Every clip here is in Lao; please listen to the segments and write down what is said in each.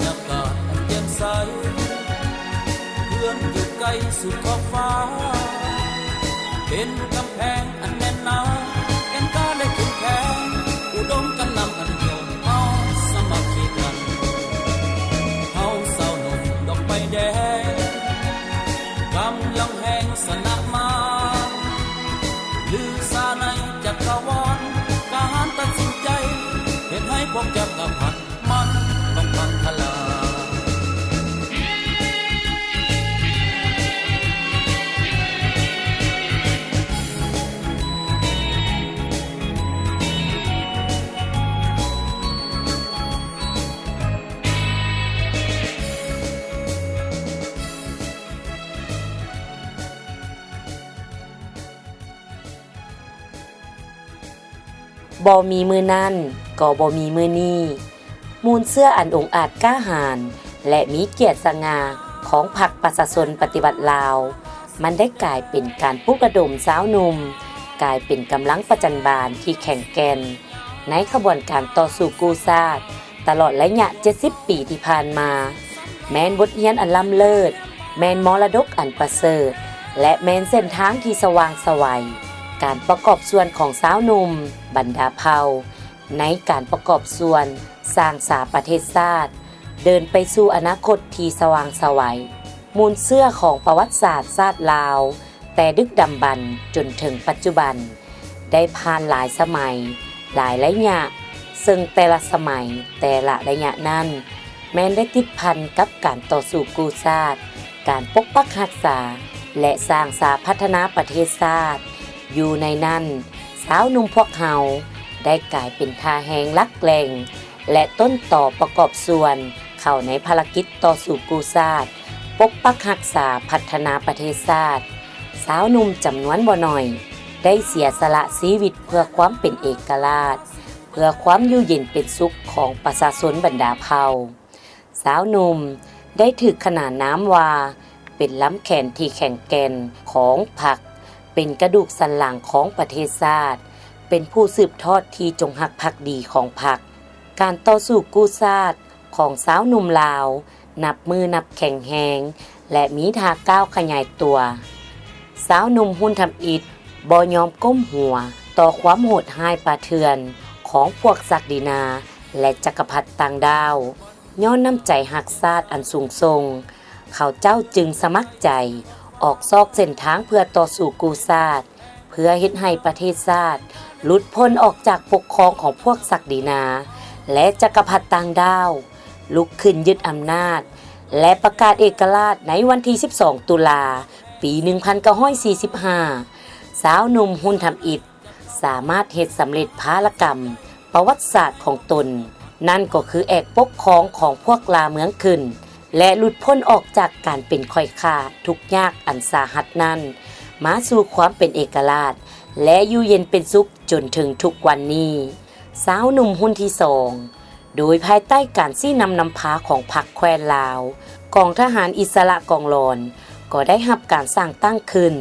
ຍາກາດອັນແຈ່ມໃສ ເຮືອນຢູ່ໄກສຸດຂອບຟ້າ ເປັນກຳແພງອັນແໜ້ນໜາ ແກ່ນກ້າ ແລະ ເຂັ້ມແຂງ ອຸດົມກັນນຳອັນດຽວ ເຮົາສາມັກຄີກັນ ເຮົາຊາວໜຸ່ມດອກໄມ້ແດງ ກຳລັງແຮງຊະນະມານ ລືຊາໃນຈັກກະວານ ການຕັດສິນໃຈ ເຮັດໃຫ້ພວກຈັກກະພັດ ມັນຕ້ອງພັງທະລາຍ. ບໍ່ມີມື້ນັ້ນ ກໍບໍ່ມີມື້ນີ້. ມູນເຊື້ອອັນອົງອາດກ້າຫານ ແລະ ມີກຽດສະຫງ່າຂອງພັກປະຊາຊົນປະຕິວັດລາວ ມັນໄດ້ກາຍເປັນການປຸກລະດົມຊາວໜຸ່ມ ກາຍເປັນກຳລັງປະຈັນບານທີ່ແຂງແກ່ນ ໃນຂະບວນການຕໍ່ສູ້ກູ້ຊາດ ຕະຫຼອດໄລຍະເຈັດສິບປີທີ່ຜ່ານມາ ແມ່ນບົດຮຽນອັນລ້ຳເລີດ, ແມ່ນມໍລະດົກອັນປະເສີດ ແລະ ແມ່ນເສັ້ນທາງທີ່ສະຫວ່າງໄສວ ການປະກອບສ່ວນຂອງຊາວໜຸ່ມບັນດາເຜົ່າ ໃນການປະກອບສ່ວນສ້າງສາປະເທດຊາດ ເດີນໄປສູ່ອະນາຄົດທີ່ສະຫວ່າງໄສວ. ມູນເຊື້ອຂອງປະຫວັດສາດຊາດລາວ ແຕ່ດຶກດຳບັນຈົນເຖິງປັດຈຸບັນ ໄດ້ຜ່ານຫຼາຍສະໄໝ, ຫຼາຍໄລຍະ, ເຊິ່ງແຕ່ລະສະໄໝ, ແຕ່ລະໄລຍະນັ້ນ ແມ່ນໄດ້ຕິດພັນກັບການຕໍ່ສູ້ກູ້ຊາດ, ການປົກປັກຮັກສາ ແລະ ສ້າງສາພັດທະນາປະເທດຊາດ. ຢູ່ໃນນັ້ນ, ຊາວໜຸ່ມພວກເຮົາໄດ້ກາຍເປັນທ່າແຮງຫຼັກແຫຼ່ງ ແລະ ຕົ້ນຕໍປະກອບສ່ວນເຂົ້າໃນພາລະກິດຕໍ່ສູ້ກູ້ຊາດ, ປົກປັກຮັກສາ, ພັດທະນາປະເທດຊາດ. ຊາວໜຸ່ມຈຳນວນບໍ່ໜ້ອຍໄດ້ເສຍສະຫຼະຊີວິດເພື່ອຄວາມເປັນເອກະລາດ, ເພື່ອຄວາມຢູ່ເຢັນເປັນສຸກຂອງປະຊາຊົນບັນດາເຜົ່າ. ຊາວໜຸ່ມໄດ້ຖືກຂະໜານນາມວ່າເປັນລຳແຂນທີ່ແຂງແກ່ນຂອງພັກ, ເປັນກະດູກສັນຫຼັງຂອງປະເທດຊາດ, ເປັນຜູ້ສືບທອດທີ່ຈົງຮັກພັກດີຂອງພັກ. ການຕໍ່ສູ້ກູ້ຊາດຂອງຊາວໜຸ່ມລາວ ນັບມື້ນັບແຂງແຮງ ແລະ ມີທ່າກ້າວຂະຫຍາຍຕົວ. ຊາວໜຸ່ມຮຸ່ນທຳອິດບໍ່ຍອມກົ້ມຫົວຕໍ່ຄວາມໂຫດຮ້າຍປ່າເຖື່ອນຂອງພວກສັກດິນາ ແລະ ຈັກກະພັດຕ່າງດ້າວ. ຍ້ອນນ້ຳໃຈຮັກຊາດອັນສູງສົ່ງ, ເຂົາເຈົ້າຈຶ່ງສະໝັກໃຈອອກຊອກເສັ້ນທາງເພື່ອຕໍ່ສູ້ກູ້ຊາດ, ເພື່ອເຮັດໃຫ້ປະເທດຊາດຫຼຸດພົ້ນອອກຈາກປົກຄອງຂອງພວກສັກດີນາ ແລະ ຈັກກະພັດຕ່າງດ້າວ, ລຸກຂຶ້ນຍຶດອຳນາດ ແລະ ປະກາດເອກະລາດໃນວັນທີສິບສອງ ຕຸລາ ປີໜຶ່ງພັນເກົ້າຮ້ອຍສີ່ສິບຫ້າ. ຊາວໜຸ່ມຮຸ່ນທຳອິດສາມາດເຮັດສຳເລັດພາລະກຳປະຫວັດສາດຂອງຕົນ, ນັ້ນກໍຄືແອກປົກຄອງຂອງພວກລ່າເມືອງຂຶ້ນ ແລະ ຫຼຸດພົ້ນອອກຈາກການເປັນຂ້ອຍຂ້າທຸກຍາກອັນສາຫັດນັ້ນ ມາສູ່ຄວາມເປັນເອກະລາດ ແລະ ຢູ່ເຢັນເປັນສຸກຈົນເຖິງທຸກວັນນີ້. ຊາວໜຸ່ມຮຸ່ນທີສອງ ໂດຍພາຍໃຕ້ການຊີ້ນຳນຳພາຂອງພັກແຄວ້ນລາວ, ກອງທະຫານອິດສະຫຼະກອງຫຼອນກໍໄດ້ຮັບການສ້າງຕັ້ງຂຶ້ນ.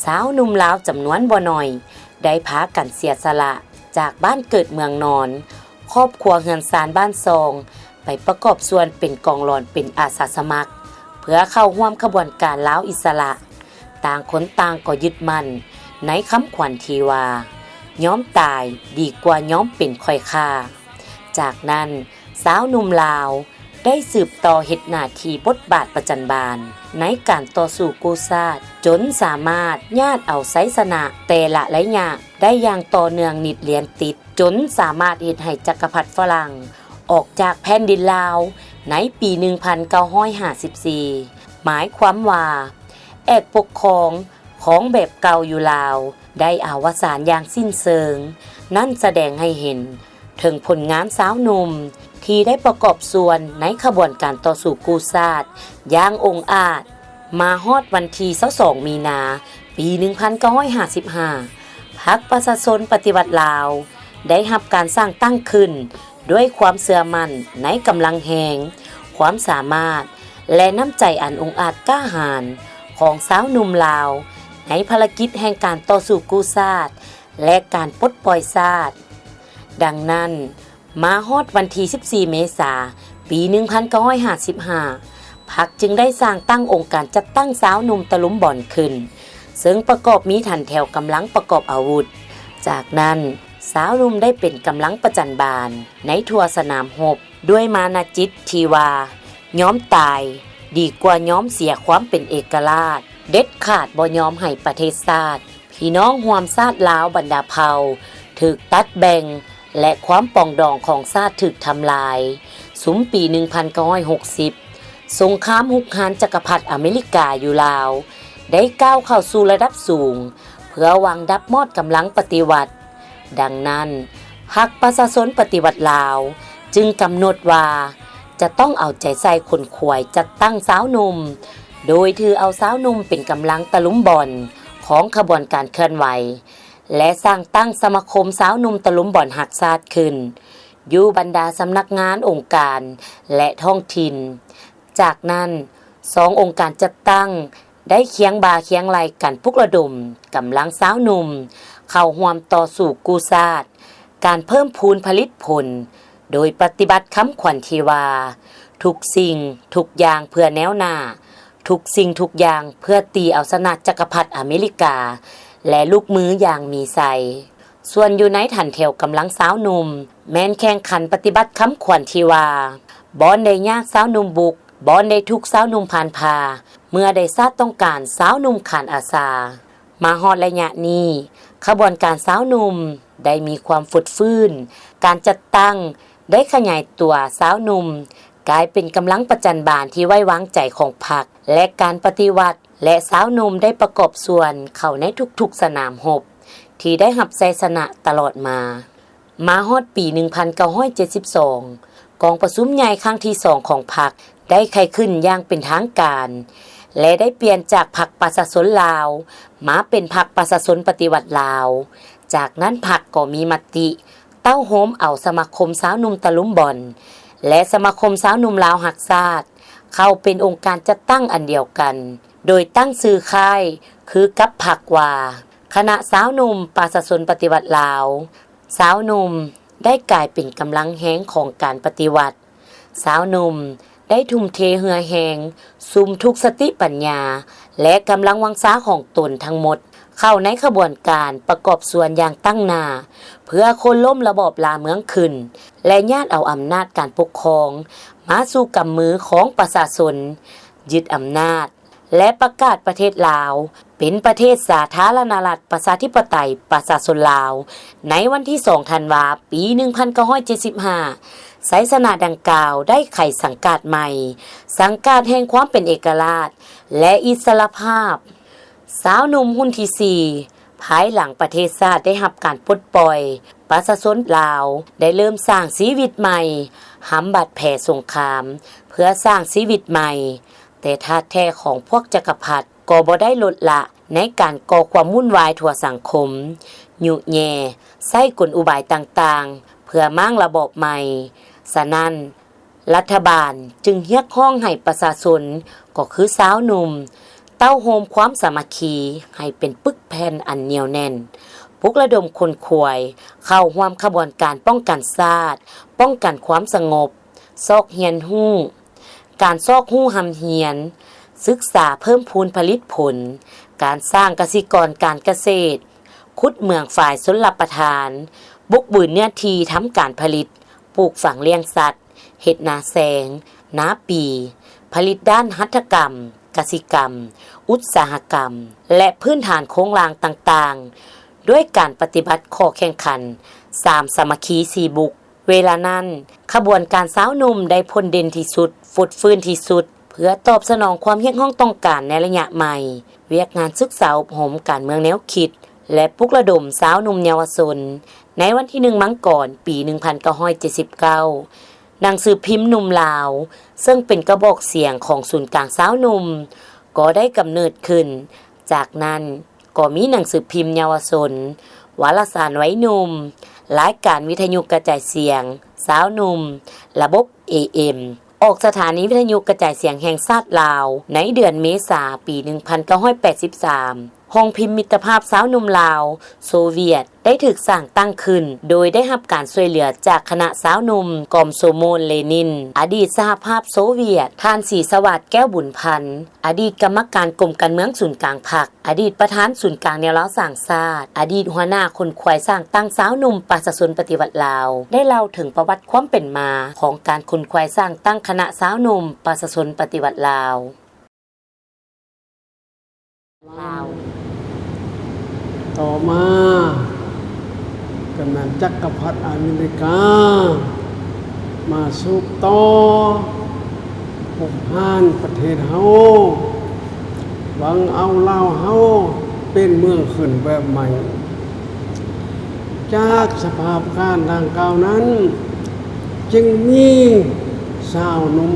ຊາວໜຸ່ມລາວຈຳນວນບໍ່ໜ້ອຍໄດ້ພາກັນເສຍສະຫຼະຈາກບ້ານເກີດເມືອງນອນ, ຄອບຄົວເຮືອນຊານບ້ານຊ່ອງ ໄປປະກອບສ່ວນເປັນກອງຫຼອນເປັນອາສາສະໝັກ ເພື່ອເຂົ້າຮ່ວມຂະບວນການລາວອິດສະຫຼະ. ຕ່າງຄົນຕ່າງກໍຍຶດໝັ້ນໃນຄຳຂວັນທີ່ວ່າ ຍອມຕາຍດີກວ່າຍອມເປັນຂ້ອຍຂ້າ. ຈາກນັ້ນ, ຊາວໜຸ່ມລາວໄດ້ສືບຕໍ່ເຮັດໜ້າທີ່ບົດບາດປະຈັນບານໃນການຕໍ່ສູ້ກູ້ຊາດ, ຈົນສາມາດຍາດເອົາໄຊຊະນະແຕ່ລະໄລຍະໄດ້ຢ່າງຕໍ່ເນື່ອງນິດລຽນຕິດ, ຈົນສາມາດເຮັດໃຫ້ຈັກກະພັດຝຣັ່ງອອກຈາກແຜ່ນດິນລາວໃນປີໜຶ່ງພັນເກົ້າຮ້ອຍຫ້າສິບສີ່. ໝາຍຄວາມວ່າ ແອກປົກຄອງຂອງແບບເກົ່າຢູ່ລາວໄດ້ອະວະສານຢ່າງສິ້ນເຊີງ. ນັ້ນສະແດງໃຫ້ເຫັນເຖິງຜົນງານຊາວໜຸ່ມທີ່ໄດ້ປະກອບສ່ວນໃນຂະບວນການຕໍ່ສູ້ກູ້ຊາດຢ່າງອົງອາດ. ມາຮອດວັນທີຊາວສອງ ມີນາ ປີໜຶ່ງພັນເກົ້າຮ້ອຍຫ້າສິບຫ້າ ພັກປະຊາຊົນປະຕິວັດລາວໄດ້ຮັບການສ້າງຕັ້ງຂຶ້ນ ດ້ວຍຄວາມເຊື່ອໝັ້ນໃນກຳລັງແຮງ, ຄວາມສາມາດ ແລະ ນ້ຳໃຈອັນອົງອາດກ້າຫານຂອງຊາວໜຸ່ມລາວ ໃນພາລະກິດແຫ່ງການຕໍ່ສູ້ກູ້ຊາດ ແລະ ການປົດປ່ອຍຊາດ. ດັ່ງນັ້ນ, ມາຮອດວັນທີສິບສີ່ເມສາ ປີໜຶ່ງພັນເກົ້າຮ້ອຍຫ້າສິບຫ້າ ພັກຈຶ່ງໄດ້ສ້າງຕັ້ງອົງການຈັດຕັ້ງຊາວໜຸ່ມຕະລຸມບອນຂຶ້ນ ເຊິ່ງປະກອບມີຖັນແຖວກຳລັງປະກອບອາວຸດ. ຈາກນັ້ນ ຊາວໜຸ່ມໄດ້ເປັນກຳລັງປະຈັນບານໃນທົ່ວສະໜາມຮົບ ດ້ວຍມານະຈິດທີ່ວ່າ ຍອມຕາຍດີກວ່າຍອມເສຍຄວາມເປັນເອກະລາດ, ເດັດຂາດບໍ່ຍອມໃຫ້ປະເທດຊາດ, ພີ່ນ້ອງຮ່ວມຊາດລາວບັນດາເຜົ່າຖືກຕັດແບ່ງ ແລະ ຄວາມປອງດອງຂອງຊາດຖືກທຳລາຍ. ຊຸມປີໜຶ່ງພັນເກົ້າຮ້ອຍຫົກສິບ ສົງຄາມຮຸກຮານຈັກກະພັດອາເມລິກາຢູ່ລາວ ໄດ້ກ້າວເຂົ້າສູ່ລະດັບສູງ ເພື່ອຫວັງດັບມອດກຳລັງປະຕິວັດ. ດັ່ງນັ້ນ ພັກປະຊາຊົນປະຕິວັດລາວ ຈຶ່ງກຳນົດວ່າ ຈະຕ້ອງເອົາໃຈໃສ່ຂົນຂວາຍຈັດຕັ້ງຊາວໜຸ່ມ ໂດຍຖືເອົາຊາວໜຸ່ມເປັນກຳລັງຕະລຸມບອນຂອງຂະບວນການເຄື່ອນໄຫວ ແລະ ສ້າງຕັ້ງສະມາຄົມຊາວໜຸ່ມຕະລຸມບອນຮັກຊາດຂຶ້ນ ຢູ່ບັນດາສຳນັກງານ, ອົງການ ແລະ ທ້ອງຖິ່ນ. ຈາກນັ້ນ ສອງອົງການຈັດຕັ້ງໄດ້ຄຽງບ່າຄຽງໄຫຼ່ກັນປຸກລະດົມກຳລັງຊາວໜຸ່ມເຂົ້າຮ່ວມຕໍ່ສູ້ກູ້ຊາດ, ການເພີ່ມພູນຜະລິດຜົນ ໂດຍປະຕິບັດຄຳຂວັນທີ່ວ່າ ທຸກສິ່ງທຸກຢ່າງເພື່ອແນວໜ້າ, ທຸກສິ່ງທຸກຢ່າງເພື່ອຕີເອົາຊະນະຈັກກະພັດອາເມລິກາ ແລະ ລູກມືຢ່າງມີໄຊ. ສ່ວນຢູ່ໃນຖັນແຖວກຳລັງຊາວໜຸ່ມ ແມ່ນແຂ່ງຂັນປະຕິບັດຄຳຂວັນທີ່ວ່າ ບ່ອນໃດຍາກຊາວໜຸ່ມບຸກ, ບ່ອນໃດທຸກຊາວໜຸ່ມຜ່ານຜ່າ, ເມື່ອໃດຊາດຕ້ອງການຊາວໜຸ່ມຂານອາສາ. ມາຮອດໄລຍະນີ້ ຂະບວນການຊາວໜຸ່ມໄດ້ມີຄວາມຟົດຟື້ນ, ການຈັດຕັ້ງໄດ້ຂະຫຍາຍຕົວ, ຊາວໜຸ່ມກາຍເປັນກຳລັງປະຈັນບານທີ່ໄວ້ວາງໃຈຂອງພັກ ແລະ ການປະຕິວັດ ແລະ ຊາວໜຸ່ມໄດ້ປະກອບສ່ວນເຂົ້າໃນທຸກໆສະໜາມຮົບ ທີ່ໄດ້ຮັບໄຊຊະນະຕະຫຼອດມາ. ມາຮອດປີໜຶ່ງພັນເກົ້າຮ້ອຍເຈັດສິບສອງ ກອງປະຊຸມໃຫຍ່ຄັ້ງທີສອງຂອງພັກໄດ້ໄຂຂຶ້ນຢ່າງເປັນທາງການ ແລະ ໄດ້ປ່ຽນຈາກພັກປະຊາຊົນລາວ ມາເປັນພັກປະຊາຊົນປະຕິວັດລາວ. ຈາກນັ້ນພັກກໍມີມະຕິເຕົ້າໂຮມເອົາສະມາຄົມຊາວໜຸ່ມຕະລຸມບອນ ແລະ ສະມາຄົມຊາວໜຸ່ມລາວຮັກຊາດ ເຂົ້າເປັນອົງການຈັດຕັ້ງອັນດຽວກັນ ໂດຍຕັ້ງຊື່ຄ້າຍຄືກັບພັກວ່າ ຄະນະຊາວໜຸ່ມປະຊາຊົນປະຕິວັດລາວ. ຊາວໜຸ່ມໄດ້ກາຍເປັນກຳລັງແຮງຂອງການປະຕິວັດ. ຊາວໜຸ່ມໄດ້ທຸ່ມເທເຫື່ອແຮງ, ສຸມທຸກສະຕິປັນຍາ ແລະ ກຳລັງວັງຊາຂອງຕົນທັງໝົດ ເຂົ້າໃນຂະບວນການປະກອບສ່ວນຢ່າງຕັ້ງໜ້າ ເພື່ອໂຄ່ນລົ້ມລະບອບລ່າເມືອງຂຶ້ນ ແລະ ຍາດເອົາອຳນາດການປົກຄອງມາສູ່ກຳມືຂອງປະຊາຊົນ, ຍຶດອຳນາດ ແລະ ປະກາດປະເທດລາວເປັນປະເທດສາທາລະນະລັດປະຊາທິປະໄຕປະຊາຊົນລາວ ໃນວັນທີສອງທັນວາ ປີໜຶ່ງພັນເກົ້າຮ້ອຍເຈັດສິບຫ້າ. ໄຊຊະນະດັ່ງກ່າວໄດ້ໄຂສັງກາດໃໝ່, ສັງກາດແຫ່ງຄວາມເປັນເອກະລາດ ແລະ ອິດສະຫຼະພາບ. ຊາວໜຸ່ມຮຸ່ນທີສີ່ ພາຍຫຼັງປະເທດຊາດໄດ້ຮັບການປົດປ່ອຍ, ປະຊາຊົນລາວໄດ້ເລີ່ມສ້າງຊີວິດໃໝ່, ຫຳບາດແຜສົງຄາມເພື່ອສ້າງຊີວິດໃໝ່. ແຕ່ທາດແທ້ຂອງພວກຈັກກະພັດກໍບໍ່ໄດ້ລົດລະໃນການກໍ່ຄວາມວຸ່ນວາຍທົ່ວສັງຄົມ, ຍຸແຍ່, ໃຊ້ກົນອຸບາຍຕ່າງໆ ເພື່ອມ້າງລະບອບໃໝ່. ສະນັ້ນ, ລັດຖະບານຈຶ່ງຮຽກຮ້ອງໃຫ້ປະຊາຊົນ, ກໍຄືຊາວໜຸ່ມ, ເຕົ້າໂຮມຄວາມສາມັກຄີໃຫ້ເປັນປຶກແຜ່ນອັນໜຽວແໜ້ນ, ປຸກລະດົມຂົນຂວາຍເຂົ້າຮ່ວມຂະບວນການປ້ອງກັນຊາດ, ປ້ອງກັນຄວາມສະຫງົບ, ຊອກຮຽນຮູ້, ການຊອກຮູ້ຮ່ຳຮຽນ, ສຶກສາເພີ່ມພູນຜະລິດຜົນ, ການສ້າງກະສິກອນການກະເສດ, ຂຸດເໝືອງຝາຍຊົນລະປະທານ, ບຸກບືນເນື້ອທີ່ທຳການຜະລິດ, ປູກຝັງລ້ຽງສັດ, ເຮັດນາແຊງ, ນາປີ, ຜະລິດດ້ານຫັດຖະກຳ, ກະສິກຳ, ອຸດສາຫະກຳ ແລະ ພື້ນຖານໂຄງລ່າງຕ່າງໆ ດ້ວຍການປະຕິບັດຂໍ້ແຂ່ງຂັນ ສາມ ສາມັກຄີ ສີ່ ບຸກ. ເວລານັ້ນ, ຂະບວນການຊາວໜຸ່ມໄດ້ພົ້ນເດັ່ນທີ່ສຸດ, ຟົດຟື້ນທີ່ສຸດ ເພື່ອຕອບສະໜອງຄວາມຮຽກຮ້ອງຕ້ອງການໃນໄລຍະໃໝ່, ວຽກງານສຶກສາອົບຮົມການເມືອງແນວຄິດ ແລະ ປຸກລະດົມຊາວໜຸ່ມເຍົາວະຊົນ. ໃນວັນທີໜຶ່ງ ມັງກອນ ປີໜຶ່ງພັນເກົ້າຮ້ອຍເຈັດສິບເກົ້າ ໜັງສືພິມໜຸ່ມລາວ ເຊິ່ງເປັນກະບອກສຽງຂອງສູນກາງຊາວໜຸ່ມ ກໍໄດ້ກຳເນີດຂຶ້ນ. ຈາກນັ້ນກໍມີໜັງສືພິມເຍົາວະຊົນ, ວາລະສານໄວໜຸ່ມ, ລາຍການວິທະຍຸກະຈາຍສຽງຊາວໜຸ່ມ, ລະບົບ ເອເອັມ ອອກສະຖານີວິທະຍຸກະຈາຍສຽງແຫ່ງຊາດລາວ ໃນເດືອນເມສາ ປີໜຶ່ງພັນເກົ້າຮ້ອຍແປດສິບສາມ. ໂຮງພິມມິດຕະພາບຊາວໜຸ່ມລາວ-ໂຊວຽດ ໄດ້ຖືກສ້າງຕັ້ງຂຶ້ນ ໂດຍໄດ້ຮັບການຊ່ວຍເຫຼືອຈາກຄະນະຊາວໜຸ່ມກອມໂຊໂມນເລນິນ, ອະດີດສະຫະພາບໂຊວຽດ, ທ່ານ ສີສະຫວາດ ແກ້ວບຸນພັນ, ອະດີດກຳມະການກົມການເມືອງສູນກາງພັກ, ອະດີດປະທານສູນກາງແນວລາວສ້າງຊາດ, ອະດີດຫົວໜ້າຂົນຂວາຍສ້າງຕັ້ງຊາວໜຸ່ມປະຊາຊົນປະຕິວັດລາວ ໄດ້ເລົ່າເຖິງປະຫວັດຄວາມເປັນມາຂອງການຂົນຂວາຍສ້າງຕັ້ງຄະນະຊາວໜຸ່ມປະຊາຊົນປະຕິວັດລາວ. ລາວ. ຕໍ່ມາກໍແມ່ນຈັກກະພັດອາເມລິກາມາສືບຕໍ່ຮຸກຮານປະເທດເຮົາ, ຫວັງເອົາລາວເຮົາເປັນເມືອງຂຶ້ນແບບໃໝ່. ຈາກສະພາບການດັ່ງກ່າວນັ້ນ ຈຶ່ງມີຊາວໜຸ່ມ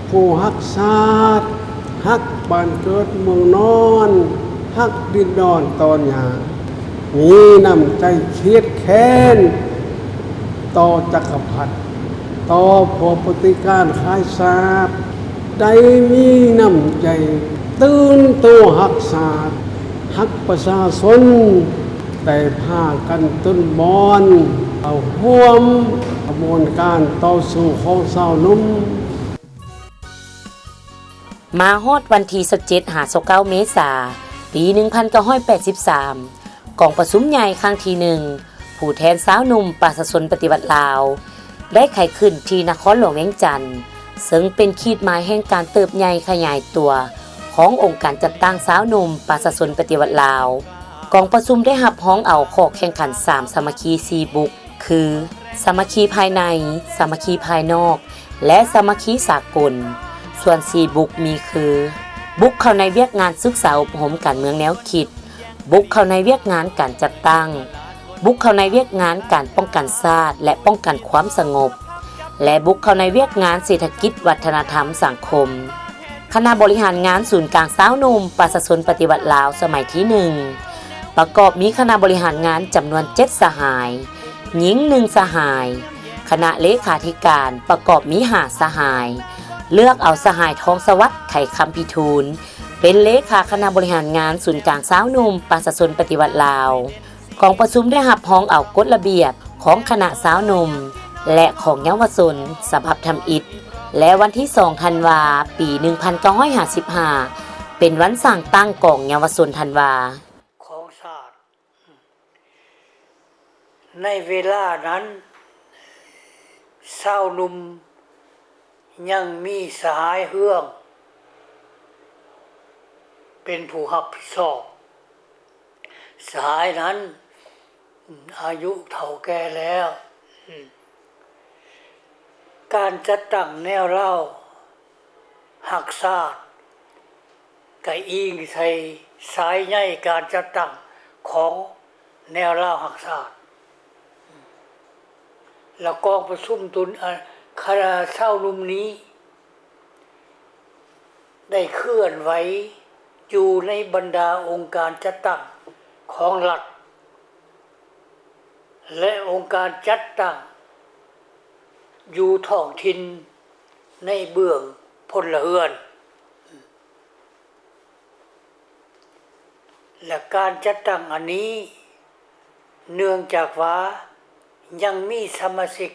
ຜູ້ຮັກຊາດ, ຮັກບ້ານເກີດເມືອງນອນ, ຮັກດິນດອນຕອນຫຍ້າ, ມີນ້ຳໃຈຄຽດແຄ້ນຕໍ່ຈັກກະພັດ, ຕໍ່ພວກປະຕິການຂາຍຊາດ, ໄດ້ມີນ້ຳໃຈຕື່ນໂຕຮັກຊາດ, ຮັກປະຊາຊົນ, ໄດ້ພາກັນຕົນບອນເຂົ້າຮ່ວມຂະບວນການຕໍ່ສູ້ຂອງຊາວໜຸ່ມ. ມາຮອດວັນທີຊາວເຈັດຫາຊາວເກົ້າ ເມສາ ປີໜຶ່ງພັນເກົ້າຮ້ອຍແປດສິບສາມ, ກອງປະຊຸມໃຫຍ່ຄັ້ງທີໜຶ່ງ ຜູ້ແທນຊາວໜຸ່ມປະຊາຊົນປະຕິວັດລາວ ໄດ້ໄຂຂຶ້ນທີ່ນະຄອນຫຼວງວຽງຈັນ, ເຊິ່ງເປັນຂີດໝາຍແຫ່ງການເຕີບໃຫຍ່ຂະຫຍາຍຕົວຂອງອົງການຈັດຕັ້ງຊາວໜຸ່ມປະຊາຊົນປະຕິວັດລາວ. ກອງປະຊຸມໄດ້ຮັບຮອງເອົາຂໍ້ແຂ່ງຂັນສາມສາມັກຄີສີ່ບຸກ ຄື ສາມັກຄີພາຍໃນ, ສາມັກຄີພາຍນອກ ແລະ ສາມັກຄີສາກົນ. ສ່ວນສີ່ບຸກມີຄື ບຸກເຂົ້າໃນວຽກງານສຶກສາອົບຮົມການເມືອງແນວຄິດ, ບຸກເຂົ້າໃນວຽກງານການຈັດຕັ້ງ, ບຸກເຂົ້າໃນວຽກງານການປ້ອງກັນຊາດ ແລະ ປ້ອງກັນຄວາມສະຫງົບ ແລະ ບຸກເຂົ້າໃນວຽກງານເສດຖະກິດ, ວັດທະນະທຳ, ສັງຄົມ. ຄະນະບໍລິຫານງານສູນກາງຊາວໜຸ່ມປະຊາຊົນປະຕິວັດລາວສະໄໝທີໜຶ່ງ ປະກອບມີຄະນະບໍລິຫານງານຈຳນວນເຈັດສະຫາຍ, ຍິງໜຶ່ງສະຫາຍ. ຄະນະເລຂາທິການປະກອບມີຫ້າສະຫາຍ, ເລືອກເອົາສະຫາຍ ທອງສະຫວັດ ໄຂຄຳພິທູນ ເປັນເລຂາຄະນະບໍລິຫານງານສູນກາງຊາວໜຸ່ມປະຊາຊົນປະຕິວັດລາວ. ກອງປະຊຸມໄດ້ຮັບຮອງເອົາກົດລະບຽບຂອງຄະນະຊາວໜຸ່ມ ແລະ ຂອງເຍົາວະຊົນ ສະບັບທຳອິດ ແລະ ວັນທີສອງ ທັນວາ ປີໜຶ່ງພັນເກົ້າຮ້ອຍຫ້າສິບຫ້າ ເປັນວັນສ້າງຕັ້ງກອງເຍົາວະຊົນທັນວາ ຂອງຊາດ. ໃນເວລານັ້ນ ຊາວໜຸ່ມຍັງມີສະຫາຍເຮືອງເປັນຜູ້ຮັບຜິດຊອບ. ສະຫາຍນັ້ນອາຍຸເຖົ້າແກ່ແລ້ວ. ການຈັດຕັ້ງແນວລາວຮັກຊາດ ກະອີງໃສ່ສາຍໃຍການຈັດຕັ້ງຂອງແນວລາວຮັກຊາດ ແລະ ກອງປະຊຸມຕຸນ ອາ ຄະນະຊາວໜຸ່ມນີ້ ໄດ້ເຄື່ອນໄຫວຢູ່ໃນບັນດາອົງການຈັດຕັ້ງຂອງລັດ ແລະ ອົງການຈັດຕັ້ງຢູ່ທ້ອງຖິ່ນໃນເບື້ອງພົນລະເຮືອນ. ແລະ ການຈັດຕັ້ງອັນນີ້ ເນື່ອງຈາກວ່າຍັງມີສະມາຊິກ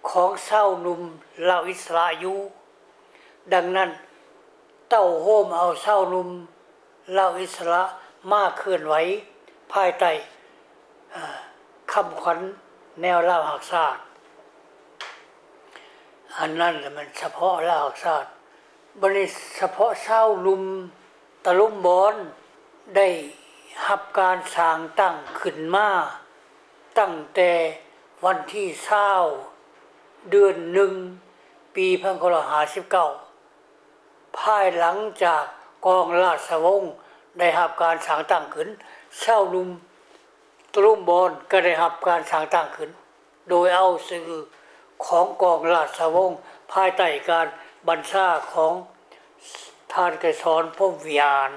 ຂອງຊາວໜຸ່ມລາວອິດສະຫຼະຢູ່, ດັ່ງນັ້ນ ເຕົ້າໂຮມເອົາຊາວໜຸ່ມລາວອິດສະຫຼະມາເຄື່ອນໄຫວພາຍໃຕ້ ເອີ ຄຳຂວັນແນວລາວຮັກຊາດ. ອັນນັ້ນລະແມ່ນສະເພາະລາວຮັກຊາດ. ບັດນີ້ສະເພາະຊາວໜຸ່ມຕະລຸມບອນໄດ້ຮັບການສ້າງຕັ້ງຂຶ້ນມາຕັ້ງແຕ່ວັນທີຊາວ ເດືອນໜຶ່ງ ປີພັນເກົ້າຮ້ອຍຫ້າສິບເກົ້າ ພາຍຫຼັງຈາກກອງລາຊະວົງໄດ້ຮັບການສ້າງຕັ້ງຂຶ້ນ, ຊາວໜຸ່ມຕະລຸມບອນກໍໄດ້ຮັບການສ້າງຕັ້ງຂຶ້ນ ໂດຍເອົາຊື່ຂອງກອງລາຊະວົງ ພາຍໃຕ້ການບັນຊາຂອງທ່ານໄກສອນ ພົມວິຫານ.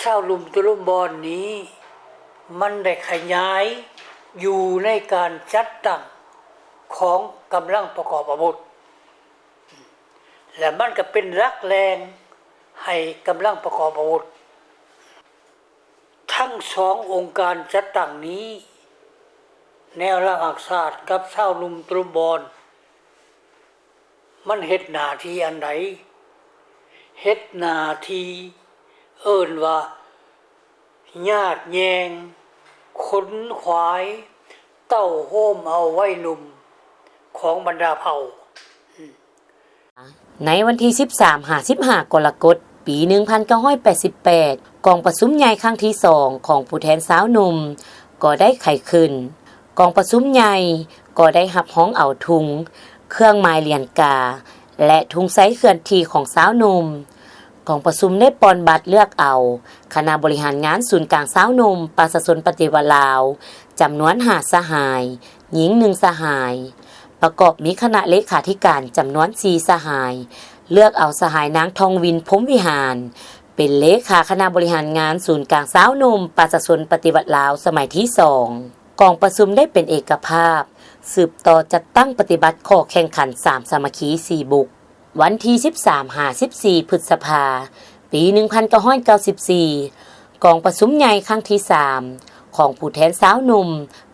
ຊາວໜຸ່ມຕະລຸມບອນນີ້ ມັນໄດ້ຂະຫຍາຍຢູ່ໃນການຈັດຕັ້ງຂອງກຳລັງປະກອບອາວຸດ ແລະ ມັນກໍເປັນຫຼັກແຫຼ່ງ ໃນກຳລັງປະກອບອາວຸດ. ທັງສອງອົງການຈັດຕັ້ງນີ້ ແນວລາວຮັກຊາດກັບຊາວໜຸ່ມຕະລຸມບອນ ມັນເຮັດໜ້າທີ່ອັນໃດ? ເຮັດໜ້າທີ່ເອີ້ນວ່າ ຍາດແຍ່ງ ຂົນຂວາຍ ເຕົ້າໂຮມເອົາໄວໜຸ່ມຂອງບັນດາເຜົ່າ. ໃນວັນທີສິບສາມຫາສິບຫ້າກໍລະກົດ ປີໜຶ່ງພັນເກົ້າຮ້ອຍແປດສິບແປດ ກອງປະຊຸມໃຫຍ່ຄັ້ງທີສອງຂອງຜູ້ແທນຊາວໜຸ່ມກໍໄດ້ໄຂຂຶ້ນ. ກອງປະຊຸມໃຫຍ່ກໍໄດ້ຮັບຮອງເອົາທຸງ ເຄື່ອງໝາຍຫຼຽນກາ ແລະ ທຸງໄຊເຄື່ອນທີ່ຂອງຊາວໜຸ່ມ. ກອງປະຊຸມໄດ້ປ່ອນບັດເລືອກເອົາຄະນະບໍລິຫານງານສູນກາງຊາວໜຸ່ມປະຊາຊົນປະຕິວັດລາວ ຈຳນວນຫ້າສະຫາຍ, ຍິງໜຶ່ງສະຫາຍ, ປະກອບມີຄະນະເລຂາທິການຈຳນວນສີ່ສະຫາຍ, ເລືອກເອົາສະຫາຍນາງ ທອງວິນ ພົມວິຫານ ເປັນເລຂາຄະນະບໍລິຫານງານສູນກາງຊາວໜຸ່ມປະຊາຊົນປະຕິວັດລາວສະໄໝທີສອງ. ກອງປະຊຸມໄດ້ເປັນເອກະພາບ ສືບຕໍ່ຈັດຕັ້ງປະຕິບັດຂໍ້ແຂ່ງຂັນສາມສາມັກຄີສີ່ບຸກ. ວັນທີສິບສາມຫາສິບສີ່ພຶດສະພາ ປີໜຶ່ງພັນເກົ້າຮ້ອຍເກົ້າສິບສີ່ ກອງປະຊຸມໃຫຍ່ຄັ້ງທີສາມຂອງຜູ້ແທນຊາວໜຸ່ມ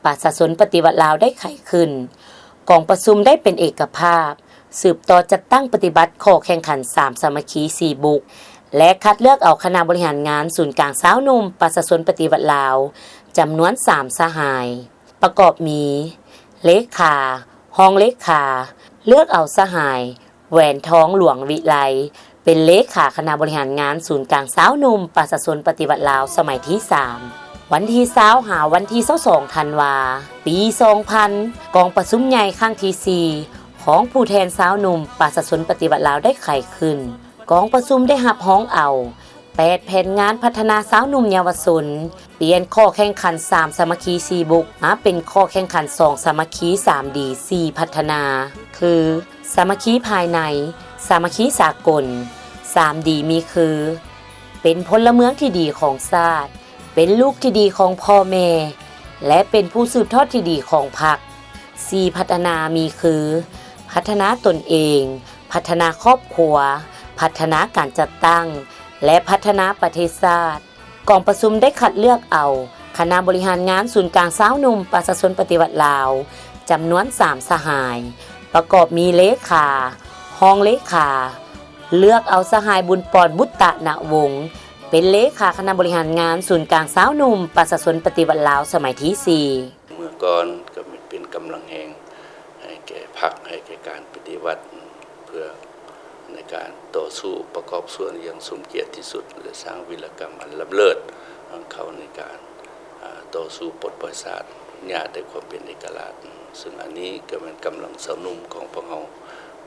ປະຊາຊົນປະຕິວັດລາວໄດ້ໄຂຂຶ້ນ. ກອງປະຊຸມໄດ້ເປັນເອກະພາບ ສືບຕໍ່ຈັດຕັ້ງປະຕິບັດຂໍ້ແຂ່ງຂັນສາມສາມັກຄີສີ່ບຸກ ແລະ ຄັດເລືອກເອົາຄະນະບໍລິຫານງານສູນກາງຊາວໜຸ່ມປະຊາຊົນປະຕິວັດລາວ ຈຳນວນສາມສະຫາຍ, ປະກອບມີ ເລຂາ, ຮອງເລຂາ, ເລືອກເອົາສະຫາຍ ແຫວນທອງ ຫຼວງວິໄລ ເປັນເລຂາຄະນະບໍລິຫານງານສູນກາງຊາວໜຸ່ມປະຊາຊົນປະຕິວັດລາວສະໄໝທີສາມ. ວັນທີຊາວຫາວັນທີຊາວສອງທັນວາ ປີສອງພັນ ກອງປະຊຸມໃຫຍ່ຄັ້ງທີສີ່ຂອງຜູ້ແທນຊາວໜຸ່ມປະຊາຊົນປະຕິວັດລາວໄດ້ໄຂຂຶ້ນ. ກອງປະຊຸມໄດ້ຮັບຮອງເອົາ ແປດແຜນງານພັດທະນາຊາວໜຸ່ມເຍົາວະຊົນ, ປ່ຽນຂໍ້ແຂ່ງຂັນສາມສາມັກຄີສີ່ບຸກ ມາເປັນຂໍ້ແຂ່ງຂັນສອງສາມັກຄີສາມດີສີ່ພັດທະນາ ຄື ສາມັກຄີພາຍໃນ, ສາມັກຄີສາກົນ. ສາມດີມີຄື ເປັນພົນລະເມືອງທີ່ດີຂອງຊາດ, ເປັນລູກທີ່ດີຂອງພໍ່ແມ່ ແລະ ເປັນຜູ້ສືບທອດທີ່ດີຂອງພັກ. ສີ່ພັດທະນາມີຄື ພັດທະນາຕົນເອງ, ພັດທະນາຄອບຄົວ, ພັດທະນາການຈັດຕັ້ງ ແລະ ພັດທະນາປະເທດຊາດ. ກອງປະຊຸມໄດ້ຄັດເລືອກເອົາຄະນະບໍລິຫານງານສູນກາງຊາວໜຸ່ມປະຊາຊົນປະຕິວັດລາວ ຈຳນວນສາມສະຫາຍ, ປະກອບມີເລຂາ, ຮອງເລຂາ, ເລືອກເອົາສະຫາຍ ບຸນປອນ ບຸດຕະນະວົງ ເປັນເລຂາຄະນະບໍລິຫານງານສູນກາງຊາວໜຸ່ມປະຊາຊົນປະຕິວັດລາວສະໄໝທີສີ່. ເມື່ອກ່ອນກໍເປັນກຳລັງແຮງໃຫ້ແກ່ພັກ, ໃຫ້ແກ່ການປະຕິວັດ ເພື່ອໃນການຕໍ່ສູ້ປະກອບສ່ວນຢ່າງສົມກຽດທີ່ສຸດ ແລະ ສ້າງວິລະກຳອັນລ້ຳເລີດເຂົ້າໃນການ ອາ ຕໍ່ສູ້ປົດປ່ອຍຊາດ ຍາດໃນຄວາມເປັນເອກະລາດ. ຊຶ່ງອັນນີ້ກໍແມ່ນກຳລັງຊາວໜຸ່ມຂອງພວກເຮົາ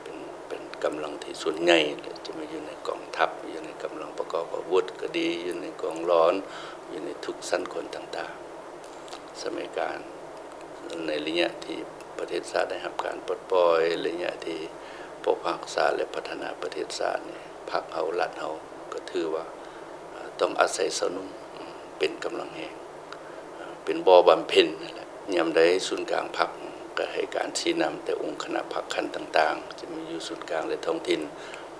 ເປັນ ເປັນກຳລັງທີ່ສ່ວນໃຫຍ່ ແລະ ຈະມີຢູ່ໃນກອງທັບ, ຢູ່ໃນກຳລັງປະກອບອາວຸດກໍດີ, ຢູ່ໃນກອງຫຼອນ, ຢູ່ໃນທຸກຊັ້ນຄົນຕ່າງໆ. ສະໄໝການ ໃນໄລຍະທີ່ປະເທດຊາດໄດ້ຮັບການປົດປ່ອຍ, ໄລຍະທີ່ປົກປັກຮັກສາ ແລະ ພັດທະນາປະເທດຊາດນີ້ ພັກເຮົາ, ລັດເຮົາກໍຖືວ່າ ເອີ ຕ້ອງອາໄສຊາວໜຸ່ມເປັນກຳລັງແຮງ, ເປັນບໍ່ບຳເພັນນັ້ນແຫຼະ. ຍາມໃດສູນກາງພັກກໍໃຫ້ການຊີ້ນຳແຕ່ອົງຄະນະພັກຂັ້ນຕ່າງໆ ທີ່ມີຢູ່ສູນກາງ ແລະ ທ້ອງຖິ່ນ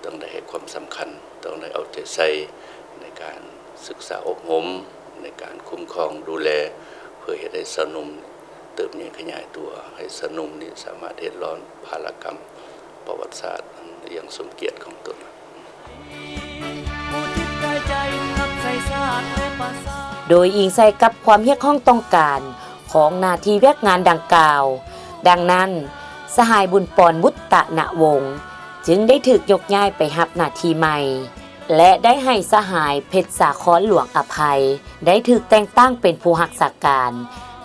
ຕ້ອງໄດ້ໃຫ້ຄວາມສຳຄັນ, ຕ້ອງໄດ້ເອົາໃຈໃສ່ໃນການສຶກສາອົບຮົມ, ໃນການຄຸ້ມຄອງດູແລ ເພື່ອເຮັດໃຫ້ຊາວໜຸ່ມ ເຕີບໃຫຍ່ຂະຫຍາຍຕົວ, ໃຫ້ຊາວໜຸ່ມນີ້ສາມາດເຮັດລ້ອນພາລະກຳປະຫວັດສາດຢ່າງສົມກຽດຂອງຕົນ. ໂດຍອີງໃສ່ກັບຄວາມຮຽກຮ້ອງຕ້ອງການຂອງໜ້າທີ່ວຽກງານດັ່ງກ່າວ, ດັ່ງນັ້ນ ສະຫາຍ ບຸນປອນ ບຸດຕະນະວົງ ຈຶ່ງໄດ້ຖືກຍົກຍ້າຍໄປຮັບໜ້າທີ່ໃໝ່ ແລະ ໄດ້ໃຫ້ສະຫາຍ ເພັດສາຄອນ ຫຼວງອະໄພ ໄດ້ຖືກແຕ່ງຕັ້ງເປັນຜູ້ຮັກສາການ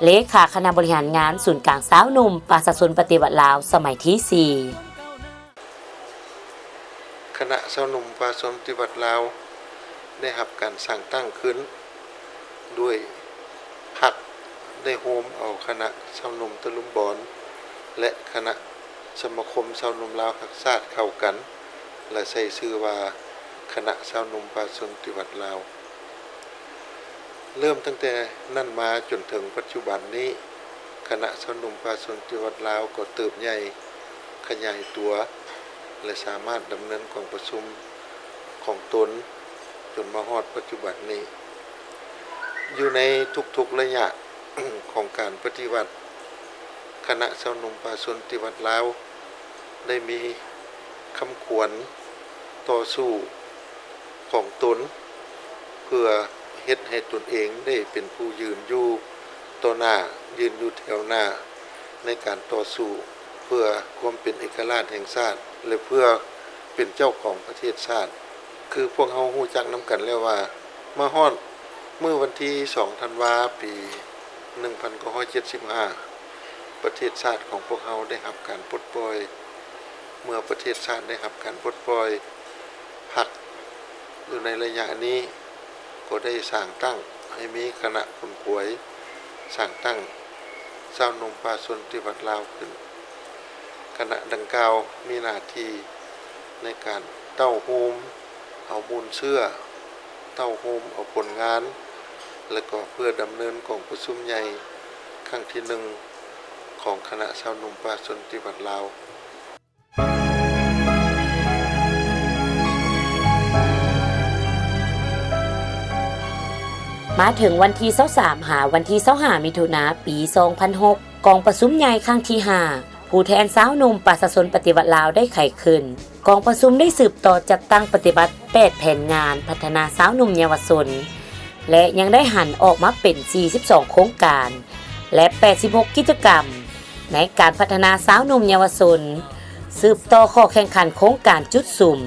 ເລຂາຄະນະບໍລິຫານງານສູນກາງຊາວໜຸ່ມປະຊາຊົນປະຕິວັດລາວສະໄໝທີສີ່. ຄະນະຊາວໜຸ່ມປະຊາຊົນປະຕິວັດລາວ ໄດ້ຮັບການສ້າງຕັ້ງຂຶ້ນ ດ້ວຍພັກໄດ້ໂຮມເອົາຄະນະຊາວໜຸ່ມຕະລຸມບອນ ແລະ ຄະນະສະມາຄົມຊາວໜຸ່ມລາວຮັກຊາດເຂົ້າກັນ ແລະ ໃຊ້ຊື່ວ່າ ຄະນະຊາວໜຸ່ມປະຊາຊົນປະຕິວັດລາວ. ເລີ່ມຕັ້ງແຕ່ນັ້ນມາຈົນເຖິງປັດຈຸບັນນີ້, ຄະນະຊາວໜຸ່ມປະຊາຊົນປະຕິວັດລາວກໍເຕີບໃຫຍ່ຂະຫຍາຍຕົວ ແລະ ສາມາດດຳເນີນກອງປະຊຸມຂອງຕົນ ຈົນມາຮອດປັດຈຸບັນນີ້. ຢູ່ໃນທຸກໆໄລຍະຂອງການປະຕິວັດ, ຄະນະຊາວໜຸ່ມປະຊາຊົນປະຕິວັດລາວ ໄດ້ມີຄຳຂວັນຕໍ່ສູ້ຂອງຕົນ ເພື່ອເຮັດໃຫ້ຕົນເອງໄດ້ເປັນຜູ້ຢືນຢູ່ຕໍ່ໜ້າ, ຢືນຢູ່ແຖວໜ້າໃນການຕໍ່ສູ້ເພື່ອຄວາມເປັນເອກະລາດແຫ່ງຊາດ ແລະ ເພື່ອເປັນເຈົ້າຂອງປະເທດຊາດ. ຄືພວກເຮົາຮູ້ຈັກນຳກັນແລ້ວວ່າ ມາຮອດມື້ວັນທີສອງທັນວາ ປີໜຶ່ງພັນເກົ້າຮ້ອຍເຈັດສິບຫ້າ ປະເທດຊາດຂອງພວກເຮົາໄດ້ຮັບການປົດປ່ອຍ. ເມື່ອປະເທດຊາດໄດ້ຮັບການປົດປ່ອຍ, ພັກຢູ່ໃນໄລຍະນີ້ກໍໄດ້ສ້າງຕັ້ງໃຫ້ມີຄະນະຂົນຂວາຍ, ສ້າງຕັ້ງຊາວໜຸ່ມປະຊາຊົນປະຕິວັດລາວຂຶ້ນ. ຄະນະດັ່ງກ່າວມີໜ້າທີ່ໃນການເຕົ້າໂຮມເອົາມູນເຊື້ອ, ເຕົ້າໂຮມເອົາຜົນງານ ແລະ ກໍເພື່ອດຳເນີນກອງປະຊຸມໃຫຍ່ຄັ້ງທີໜຶ່ງຂອງຄະນະຊາວໜຸ່ມປະຊາຊົນປະຕິວັດລາວ. ມາເຖິງວັນທີຊາວສາມ ຫາວັນທີຊາວຫ້າ ມິຖຸນາ ປີສອງພັນຫົກ ກອງປະຊຸມໃຫຍ່ຄັ້ງທີຫ້າ ຜູ້ແທນຊາວໜຸ່ມປະຊາຊົນປະຕິວັດລາວໄດ້ໄຂຂຶ້ນ. ກອງປະຊຸມໄດ້ສືບຕໍ່ຈັດຕັ້ງປະຕິບັດແປດແຜນງານພັດທະນາຊາວໜຸ່ມເຍົາວະຊົນ ແລະ ຍັງໄດ້ຫັນອອກມາເປັນສີ່ສິບສອງໂຄງການ ແລະ ແປດສິບຫົກກິດຈະກຳໃນການພັດທະນາຊາວໜຸ່ມເຍົາວະຊົນ, ສືບຕໍ່ຂໍ້ແຂ່ງຂັນໂຄງການຈຸດສຸມ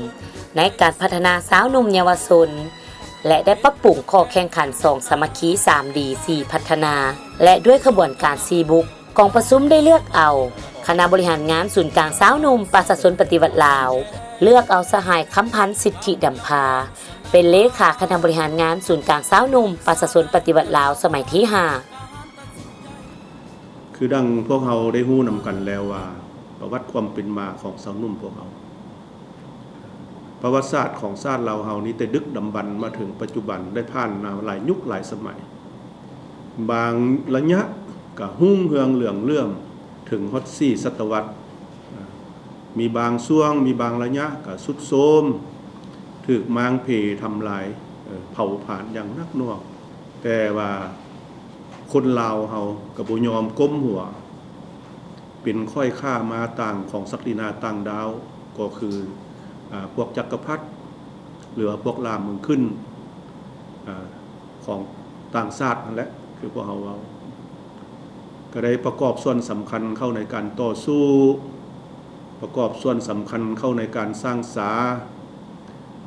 ໃນການພັດທະນາຊາວໜຸ່ມເຍົາວະຊົນ ແລະ ໄດ້ປັບປຸງຂໍ້ແຂ່ງຂັນສອງສາມັກຄີ ສາມດີ ສີ່ພັດທະນາ ແລະ ດ້ວຍຂະບວນການສີ່ບຸກ. ກອງປະຊຸມໄດ້ເລືອກເອົາຄະນະບໍລິຫານງານສູນກາງຊາວໜຸ່ມປະຊາຊົນປະຕິວັດລາວ, ເລືອກເອົາສະຫາຍ ຄຳພັນ ສິດທິດຳພາ ເປັນເລຂາຄະນະບໍລິຫານງານສູນກາງຊາວໜຸ່ມປະຊາຊົນປະຕິວັດລາວສະໄໝທີຫ້າ. ຄືດັ່ງພວກເຮົາໄດ້ຮູ້ນຳກັນແລ້ວວ່າ ປະຫວັດຄວາມເປັນມາຂອງຊາວໜຸ່ມພວກເຮົາ, ປະຫວັດສາດຂອງຊາດລາວເຮົານີ້ ແຕ່ດຶກດຳບັນມາເຖິງປັດຈຸບັນ ໄດ້ຜ່ານມາຫຼາຍຍຸກຫຼາຍສະໄໝ. ບາງໄລຍະກໍຮຸ່ງເຮືອງເຫຼືອງເຫຼື້ອມເຖິງຮອດສີ່ສະຕະວັດ, ມີບາງຊ່ວງ ມີບາງໄລຍະກໍຊຸດໂຊມ, ຖືກມ້າງເຜທຳລາຍ, ເອີ ເຜົາຜານຢ່າງໜັກໜ່ວງ. ແຕ່ວ່າຄົນລາວເຮົາກໍບໍ່ຍອມກົ້ມຫົວ, ເປັນຂ້ອຍຂ້າມາຕ່າງຂອງສັກດິນາຕ່າງດ້າວ, ກໍຄື ອາ ພວກຈັກກະພັດ ຫຼືວ່າພວກລ່າເມືອງຂຶ້ນ ອາ ຂອງຕ່າງຊາດຫັ້ນແຫຼະ ຄືພວກເຮົາເວົ້າ, ກໍໄດ້ປະກອບສ່ວນສຳຄັນເຂົ້າໃນການຕໍ່ສູ້, ປະກອບສ່ວນສຳຄັນເຂົ້າໃນການສ້າງສາ.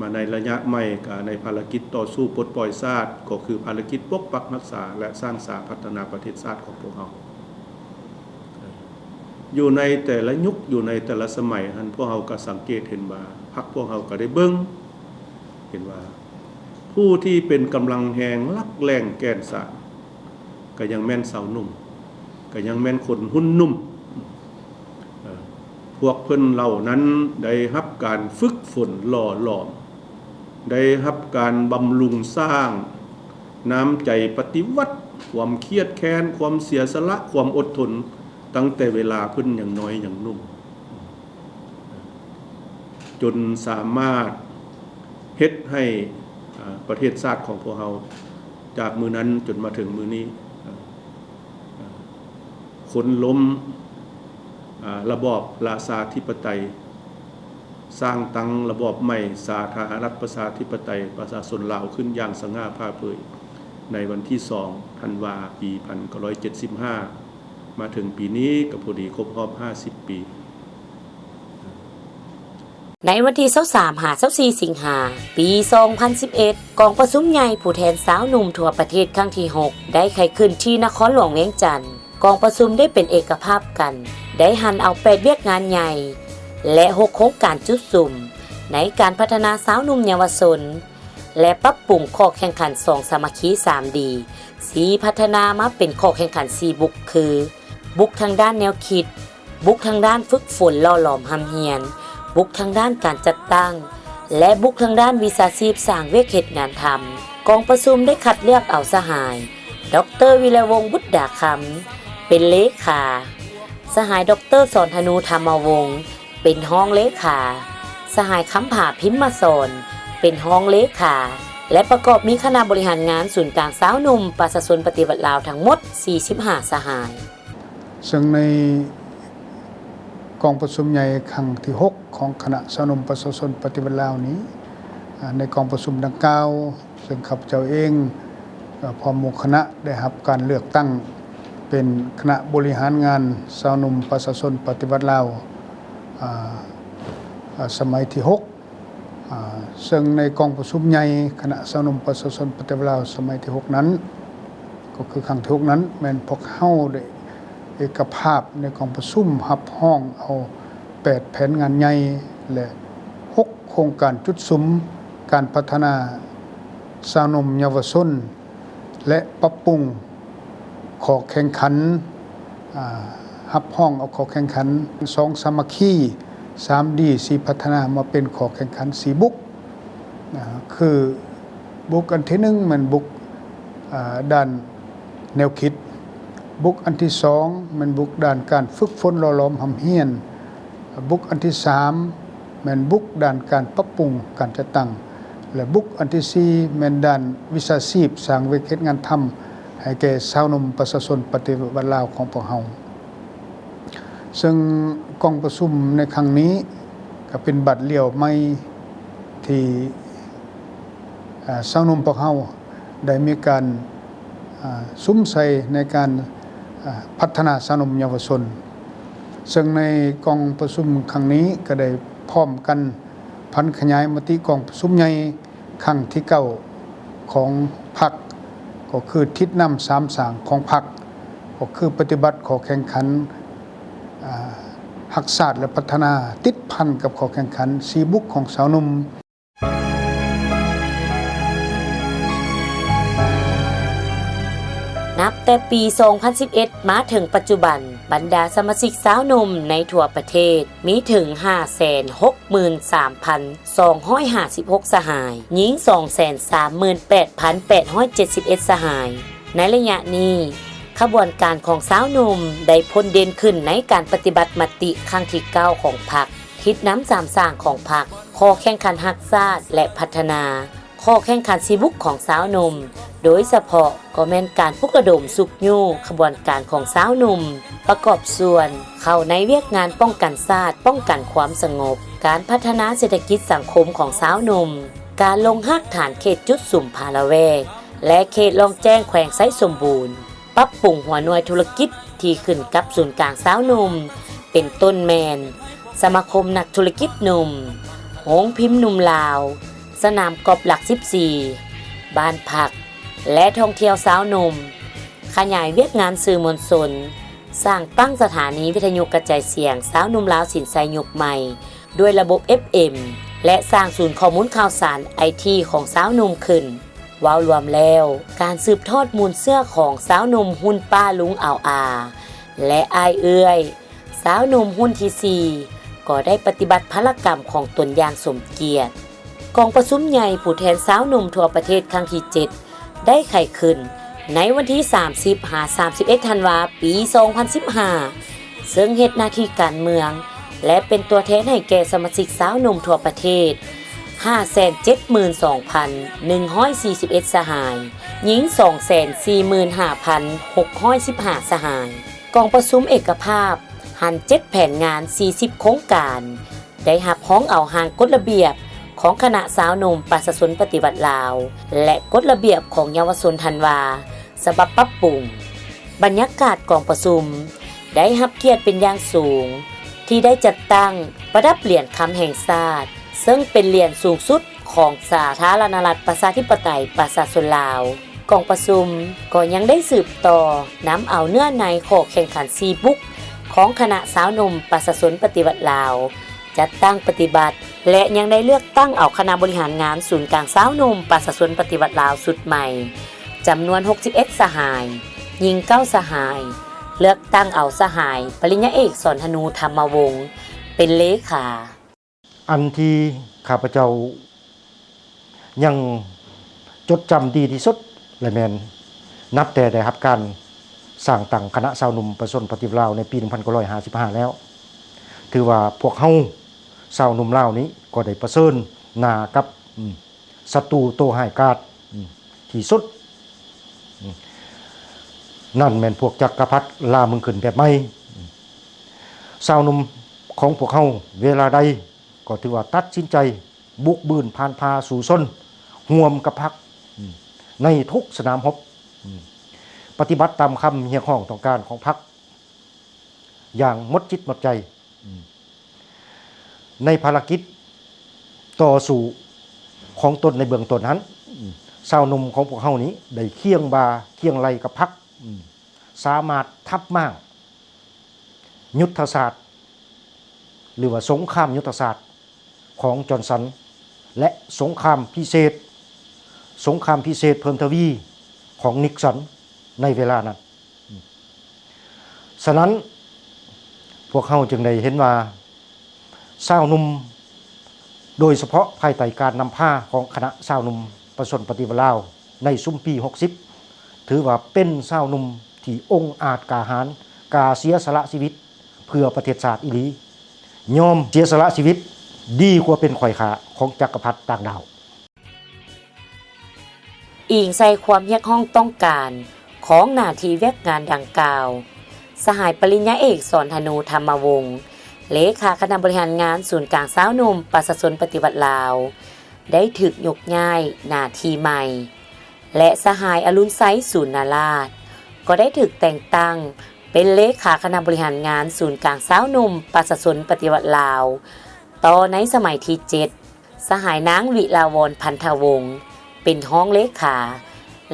ມາໃນໄລຍະໃໝ່ ກໍໃນພາລະກິດຕໍ່ສູ້ປົດປ່ອຍຊາດ, ກໍຄືພາລະກິດປົກປັກຮັກສາ ແລະ ສ້າງສາພັດທະນາປະເທດຊາດຂອງພວກເຮົາ. ຢູ່ໃນແຕ່ລະຍຸກ ຢູ່ໃນແຕ່ລະສະໄໝຫັ້ນ ພວກເຮົາກໍສັງເກດເຫັນວ່າ ພັກພວກເຮົາກໍໄດ້ເບິ່ງເຫັນວ່າ ຜູ້ທີ່ເປັນກຳລັງແຮງຫຼັກແຫຼ່ງແກ່ນສານ ກໍຍັງແມ່ນຊາວໜຸ່ມ, ກໍຍັງແມ່ນຄົນຮຸ່ນໜຸ່ມ. ເອີ ພວກເພິ່ນເຫຼົ່ານັ້ນໄດ້ຮັບການຝຶກຝົນຫຼໍ່ຫຼອມ, ໄດ້ຮັບການບຳລຸງສ້າງນ້ຳໃຈປະຕິວັດ, ຄວາມຄຽດແຄ້ນ, ຄວາມເສຍສະຫຼະ, ຄວາມອົດທົນ, ຕັ້ງແຕ່ເວລາເພິ່ນຍັງນ້ອຍຍັງໜຸ່ມ, ຈົນສາມາດເຮັດໃຫ້ ອາ ປະເທດຊາດຂອງພວກເຮົາ ຈາກມື້ນັ້ນຈົນມາເຖິງມື້ນີ້ ອາ ຄົນລົ້ມ ອາ ລະບອບລາຊາທິປະໄຕ, ສ້າງຕັ້ງລະບອບໃໝ່ ສາທາລະນະລັດປະຊາທິປະໄຕປະຊາຊົນລາວຂຶ້ນຢ່າງສະຫງ່າຜ່າເຜີຍ ໃນວັນທີສອງທັນວາ ປີໜຶ່ງພັນເກົ້າຮ້ອຍເຈັດສິບຫ້າ ມາເຖິງປີນີ້ກໍພໍດີຄົບຮອບຫ້າສິບປີ. ໃນວັນທີຊາວສາມ ຫາ ຊາວສີ່ ສິງຫາ ປີສອງພັນສິບເອັດ ກອງປະຊຸມໃຫຍ່ຜູ້ແທນຊາວໜຸ່ມທົ່ວປະເທດຄັ້ງທີຫົກ ໄດ້ໄຂຂຶ້ນທີ່ນະຄອນຫຼວງວຽງຈັນ. ກອງປະຊຸມໄດ້ເປັນເອກະພາບກັນ, ໄດ້ຫັນເອົາແປດວຽກງານໃຫຍ່ ແລະ ຫົກໂຄງການຈຸດສຸມ ໃນການພັດທະນາຊາວໜຸ່ມເຍົາວະຊົນ ແລະ ປັບປຸງຂໍ້ແຂ່ງຂັນສອງສາມັກຄີ ສາມດີ ສີ່ພັດທະນາມາເປັນຂໍ້ແຂ່ງຂັນສີ່ບຸກ ຄື ບຸກທາງດ້ານແນວຄິດ, ບຸກທາງດ້ານຝຶກຝົນຫຼໍ່ຫຼອມຮ່ຳຮຽນ, ບຸກທາງດ້ານການຈັດຕັ້ງ ແລະ ບຸກທາງດ້ານວິຊາຊີບສ້າງວຽກເຮັດງານທຳ. ກອງປະຊຸມໄດ້ຄັດເລືອກເອົາສະຫາຍ ດອກເຕີ ວິລະວົງ ບຸດດາຄຳ ເປັນເລຂາ, ສະຫາຍ ດອກເຕີ ສອນທະນູ ທຳມະວົງ ເປັນຮອງເລຂາ, ສະຫາຍ ຄຳຜາ ພິມມະສອນ ເປັນຮອງເລຂາ, ແລະ ປະກອບມີຄະນະບໍລິຫານງານສູນກາງຊາວໜຸ່ມປະຊາຊົນປະຕິວັດລາວທັງໝົດສີ່ສິບຫ້າສະຫາຍ. ເຊິ່ງໃນກອງປະຊຸມໃຫຍ່ຄັ້ງທີຫົກຂອງຄະນະຊາວໜຸ່ມປະຊາຊົນປະຕິວັດລາວນີ້ ອາ ໃນກອງປະຊຸມດັ່ງກ່າວ ເຊິ່ງຂ້າພະເຈົ້າເອງ ເອີ ພ້ອມໝູ່ຄະນະໄດ້ຮັບການເລືອກຕັ້ງເປັນຄະນະບໍລິຫານງານຊາວໜຸ່ມປະຊາຊົນປະຕິວັດລາວ ອາ ອາ ສະໄໝທີຫົກ ອາ ເຊິ່ງໃນກອງປະຊຸມໃຫຍ່ຄະນະຊາວໜຸ່ມປະຊາຊົນປະຕິວັດລາວສະໄໝທີຫົກນັ້ນ ກໍຄືຄັ້ງທີຫົກນັ້ນ ແມ່ນພວກເຮົາໄດ້ເອກະພາບໃນກອງປະຊຸມຮັບຮອງເອົາແປດແຜນງານໃຫຍ່ ແລະ ຫົກໂຄງການຈຸດສຸມການພັດທະນາຊາວໜຸ່ມເຍົາວະຊົນ ແລະ ປັບປຸງຂໍ້ແຂ່ງຂັນ ອາ ຮັບຮອງເອົາຂໍ້ແຂ່ງຂັນ ສອງ ສາມັກຄີ, ສາມ ດີ ສີ່ ພັດທະນາ ມາເປັນຂໍ້ແຂ່ງຂັນ ສີ່ ບຸກ ອາ ຄື ບຸກອັນທີໜຶ່ງ ແມ່ນບຸກ ອາ ດ້ານແນວຄິດ, ບຸກອັນທີສອງ ແມ່ນບຸກດ້ານການຝຶກຝົນຫຼໍ່ຫຼອມຮ່ຳຮຽນ, ບຸກອັນທີສາມ ແມ່ນບຸກດ້ານການປັບປຸງການຈັດຕັ້ງ ແລະ ບຸກອັນທີສີ່ ແມ່ນດ້ານວິຊາຊີບ ສ້າງວຽກເຮັດງານທຳໃຫ້ແກ່ຊາວໜຸ່ມປະຊາຊົນປະຕິວັດລາວຂອງພວກເຮົາ. ເຊິ່ງກອງປະຊຸມໃນຄັ້ງນີ້ ກໍເປັນບາດລ້ຽວໃໝ່ທີ່ ອາ ຊາວໜຸ່ມພວກເຮົາໄດ້ມີການ ອາ ສຸມໃສ່ໃນການ ອາ ພັດທະນາຊາວໜຸ່ມເຍົາວະຊົນ. ເຊິ່ງໃນກອງປະຊຸມຄັ້ງນີ້ກໍໄດ້ພ້ອມກັນຜັນຂະຫຍາຍມະຕິກອງປະຊຸມໃຫຍ່ ຄັ້ງທີເກົ້າຂອງພັກ ກໍຄືທິດນຳສາມສ້າງຂອງພັກ ກໍຄືປະຕິບັດຂໍ້ແຂ່ງຂັນ ອາ ຮັກຊາດ ແລະ ພັດທະນາ ຕິດພັນກັບຂໍ້ແຂ່ງຂັນສີ່ບຸກຂອງຊາວໜຸ່ມ. ນັບແຕ່ປີສອງພັນສິບເອັດ ມາເຖິງປັດຈຸບັນ, ບັນດາສະມາຊິກຊາວໜຸ່ມໃນທົ່ວປະເທດມີເຖິງຫ້າແສນຫົກໝື່ນສາມພັນສອງຮ້ອຍຫ້າສິບຫົກສະຫາຍ, ຍິງສອງແສນສາມໝື່ນແປດພັນແປດຮ້ອຍເຈັດສິບເອັດສະຫາຍ. ໃນໄລຍະນີ້, ຂະບວນການຂອງຊາວໜຸ່ມໄດ້ພົ້ນເດັ່ນຂຶ້ນໃນການປະຕິບັດມະຕິຄັ້ງທີເກົ້າຂອງພັກ, ທິດນຳສາມສ້າງຂອງພັກ, ຂໍ້ແຂ່ງຂັນຮັກຊາດ ແລະ ພັດທະນາ, ຂໍ້ແຂ່ງຂັນສີ່ບຸກຂອງຊາວໜຸ່ມ, ໂດຍສະເພາະກໍແມ່ນການປຸກລະດົມຊຸກຍູ້ຂະບວນການຂອງຊາວໜຸ່ມ ປະກອບສ່ວນເຂົ້າໃນວຽກງານປ້ອງກັນຊາດ, ປ້ອງກັນຄວາມສະຫງົບ, ການພັດທະນາເສດຖະກິດສັງຄົມຂອງຊາວໜຸ່ມ, ການລົງຮາກຖານເຂດຈຸດສຸມພາລະແວກ ແລະ ເຂດລ່ອງແຈ້ງແຂວງໄຊສົມບູນ, ປັບປຸງຫົວໜ່ວຍທຸລະກິດທີ່ຂຶ້ນກັບສູນກາງຊາວໜຸ່ມ ເປັນຕົ້ນແມ່ນ ສະມາຄົມນັກທຸລະກິດໜຸ່ມ, ໂຮງພິມໜຸ່ມລາວ, ສະໜາມກອບຫຼັກສິບສີ່, ບ້ານພັກ ແລະ ທ່ອງທ່ຽວຊາວໜຸ່ມ, ຂະຫຍາຍວຽກງານສື່ມວນຊົນ, ສ້າງຕັ້ງສະຖານີວິທະຍຸກະຈາຍສຽງຊາວໜຸ່ມລາວສິນໄຊຍຸກໃໝ່ ດ້ວຍລະບົບເອັຟເອັມ ແລະ ສ້າງສູນຂໍ້ມູນຂ່າວສານໄອທີຂອງຊາວໜຸ່ມຂຶ້ນ. ເວົ້າລວມແລ້ວ, ການສືບທອດມູນເຊື້ອຂອງຊາວໜຸ່ມຮຸ່ນປ້າລຸງອາວອາ ແລະ ອ້າຍເອື້ອຍ, ຊາວໜຸ່ມຮຸ່ນທີສີ່ ກໍໄດ້ປະຕິບັດພາລະກຳຂອງຕົນຢ່າງສົມກຽດ. ກອງປະຊຸມໃຫຍ່ຜູ້ແທນຊາວໜຸ່ມທົ່ວປະເທດຄັ້ງທີເຈັດ ໄດ້ໄຂຂຶ້ນໃນວັນທີສາມສິບຫາສາມສິບເອັດທັນວາ ປີສອງພັນສິບຫ້າ ເຊິ່ງເຮັດໜ້າທີ່ການເມືອງ ແລະ ເປັນຕົວແທນໃຫ້ແກ່ສະມາຊິກຊາວໜຸ່ມທົ່ວປະເທດ ຫ້າແສນເຈັດໝື່ນສອງພັນໜຶ່ງຮ້ອຍສີ່ສິບເອັດສະຫາຍ, ຍິງສອງແສນສີ່ໝື່ນຫ້າພັນຫົກຮ້ອຍສິບຫ້າສະຫາຍ. ກອງປະຊຸມເອກະພາບຫັນເຈັດແຜນງານ ສີ່ສິບໂຄງການ ໄດ້ຮັບຮອງເອົາຮ່າງກົດລະບຽບຂອງຄະນະຊາວໜຸ່ມປະຊາຊົນປະຕິວັດລາວ ແລະ ກົດລະບຽບຂອງເຍົາວະຊົນທັນວາ ສະບັບປັບປຸງ. ບັນຍາກາດກອງປະຊຸມໄດ້ຮັບກຽດເປັນຢ່າງສູງ ທີ່ໄດ້ຈັດຕັ້ງປະດັບຫຼຽນຄຳແຫ່ງຊາດ, ເຊິ່ງເປັນຫຼຽນສູງສຸດຂອງສາທາລະນະລັດປະຊາທິປະໄຕປະຊາຊົນລາວ. ກອງປະຊຸມກໍຍັງໄດ້ສືບຕໍ່ນຳເອົາເນື້ອໃນຂໍ້ແຂ່ງຂັນສີ່ບຸກຂອງຄະນະຊາວໜຸ່ມປະຊາຊົນປະຕິວັດລາວ ຈັດຕັ້ງປະຕິບັດ ແລະ ຍັງໄດ້ເລືອກຕັ້ງເອົາຄະນະບໍລິຫານງານສູນກາງຊາວໜຸ່ມປະຊາຊົນປະຕິວັດລາວຊຸດໃໝ່ ຈຳນວນຫົກສິບເອັດສະຫາຍ, ຍິງເກົ້າສະຫາຍ, ເລືອກຕັ້ງເອົາສະຫາຍປະລິນຍາເອກ ສອນທະນູ ທຳມະວົງ ເປັນເລຂາ. ອັນທີ່ຂ້າພະເຈົ້າຍັງຈົດຈຳດີທີ່ສຸດ ແລະ ແມ່ນນັບແຕ່ໄດ້ຮັບການສ້າງຕັ້ງຄະນະຊາວໜຸ່ມປະຊາຊົນປະຕິວັດລາວໃນປີໜຶ່ງພັນເກົ້າຮ້ອຍຫ້າສິບຫ້າແລ້ວ, ຖືວ່າພວກເຮົາຊາວໜຸ່ມລາວນີ້ກໍໄດ້ປະເຊີນໜ້າກັບ ອາ ສັດຕູໂຕຮ້າຍກາດ ອືມ ທີ່ສຸດ ອືມ ນັ້ນແມ່ນພວກຈັກກະພັດລ່າເມືອງຂຶ້ນແບບໃໝ່. ອືມ ຊາວໜຸ່ມຂອງພວກເຮົາເວລາໃດກໍຖືວ່າຕັດສິນໃຈບຸກບືນຜ່ານຜ່າສູ້ຊົນຮ່ວມກັບພັກ ອືມ ໃນທຸກສະໜາມຮົບ ອືມ ປະຕິບັດຕາມຄຳຮຽກຮ້ອງຕ້ອງການຂອງພັກຢ່າງໝົດຈິດໝົດໃຈ. ອືມ ໃນພາລະກິດຕໍ່ສູ້ຂອງຕົນໃນເບື້ອງຕົ້ນຫັ້ນ ອືມ ຊາວໜຸ່ມຂອງພວກເຮົານີ້ໄດ້ຄຽງບ່າຄຽງໄຫຼ່ກັບພັກ ອືມ ສາມາດທັບມ້າງຍຸດທະສາດ ຫຼືວ່າສົງຄາມຍຸດທະສາດຂອງຈອນສັນ ແລະ ສົງຄາມພິເສດ ສົງຄາມພິເສດເພີ່ມທະວີຂອງນິກສັນໃນເວລານັ້ນ. ສະນັ້ນ ພວກເຮົາຈຶ່ງໄດ້ເຫັນວ່າ ຊາວໜຸ່ມ ໂດຍສະເພາະພາຍໃຕ້ການນຳພາຂອງຄະນະຊາວໜຸ່ມປະຊາຊົນປະຕິວັດລາວໃນຊຸມປີຫົກສິບ ຖືວ່າເປັນຊາວໜຸ່ມທີ່ອົງອາດກ້າຫານ ກ້າເສຍສະຫຼະຊີວິດເພື່ອປະເທດຊາດອີ່ຫຼີ, ຍອມເສຍສະຫຼະຊີວິດດີກວ່າເປັນຂ້ອຍຂ້າຂອງຈັກກະພັດຕ່າງດ້າວ. ອີງໃສ່ຄວາມຮຽກຮ້ອງຕ້ອງການຂອງໜ້າທີ່ວຽກງານດັ່ງກ່າວ, ສະຫາຍປະລິນຍາເອກ ສອນທະນູ ທຳມະວົງ ເລຂາຄະນະບໍລິຫານງານສູນກາງຊາວໜຸ່ມປະຊາຊົນປະຕິວັດລາວ ໄດ້ຖືກຍົກຍ້າຍໜ້າທີ່ໃໝ່ ແລະ ສະຫາຍ ອະລຸນໄຊ ສູນນາລາດ ກໍໄດ້ຖືກແຕ່ງຕັ້ງເປັນເລຂາຄະນະບໍລິຫານງານສູນກາງຊາວໜຸ່ມປະຊາຊົນປະຕິວັດລາວ ຕໍ່ໃນສະໄໝທີເຈັດ. ສະຫາຍນາງ ວິລາວອນ ພັນທະວົງ ເປັນຮອງເລຂາ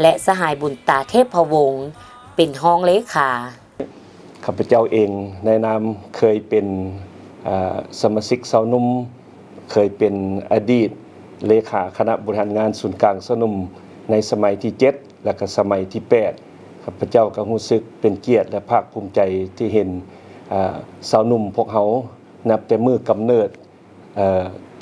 ແລະ ສະຫາຍ ບຸນຕາ ເທບພະວົງ ເປັນຮອງເລຂາ. ຂ້າພະເຈົ້າເອງໃນນາມເຄີຍເປັນ ເອີ ສະມາຊິກຊາວໜຸ່ມ, ເຄີຍເປັນອະດີດເລຂາຄະນະບໍລິຫານງານສູນກາງຊາວໜຸ່ມໃນສະໄໝທີເຈັດ ແລະ ກະສະໄໝທີແປດ. ຂ້າພະເຈົ້າກະຮູ້ສຶກເປັນກຽດ ແລະ ພາກພູມໃຈທີ່ເຫັນ ເອີ ຊາວໜຸ່ມພວກເຮົາ ນັບແຕ່ມື້ກຳເນີດ ເອີ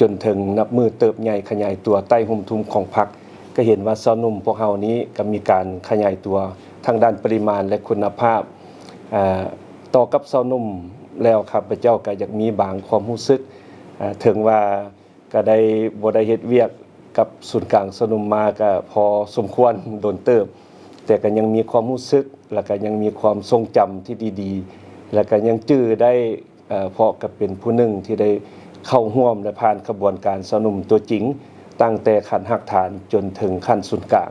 ຈົນເຖິງນັບມື້ເຕີບໃຫຍ່ຂະຫຍາຍຕົວໃຕ້ຮົ່ມທຸມຂອງພັກ, ກະເຫັນວ່າຊາວໜຸ່ມພວກເຮົານີ້ກະມີການຂະຫຍາຍຕົວທາງດ້ານປະລິມານ ແລະ ຄຸນນະພາບ. ເອີ ຕໍ່ກັບຊາວໜຸ່ມແລ້ວ ຂ້າພະເຈົ້າກະຢາກມີບາງຄວາມຮູ້ສຶກ, ເອີ ເຖິງວ່າກະໄດ້ ບໍ່ໄດ້ເຮັດວຽກກັບສູນກາງຊາວໜຸ່ມມາກະພໍສົມຄວນດົນເຕີບ, ແຕ່ກະຍັງມີຄວາມຮູ້ສຶກ ແລະ ກະຍັງມີຄວາມຊົງຈຳທີ່ດີໆ ແລະ ກະຍັງຈື່ໄດ້ ເພາະກະເປັນຜູ້ໜຶ່ງທີ່ໄດ້ເຂົ້າຮ່ວມ ແລະ ຜ່ານຂະບວນການຊາວໜຸ່ມຕົວຈິງ ຕັ້ງແຕ່ຂັ້ນຮາກຖານຈົນເຖິງຂັ້ນສູນກາງ.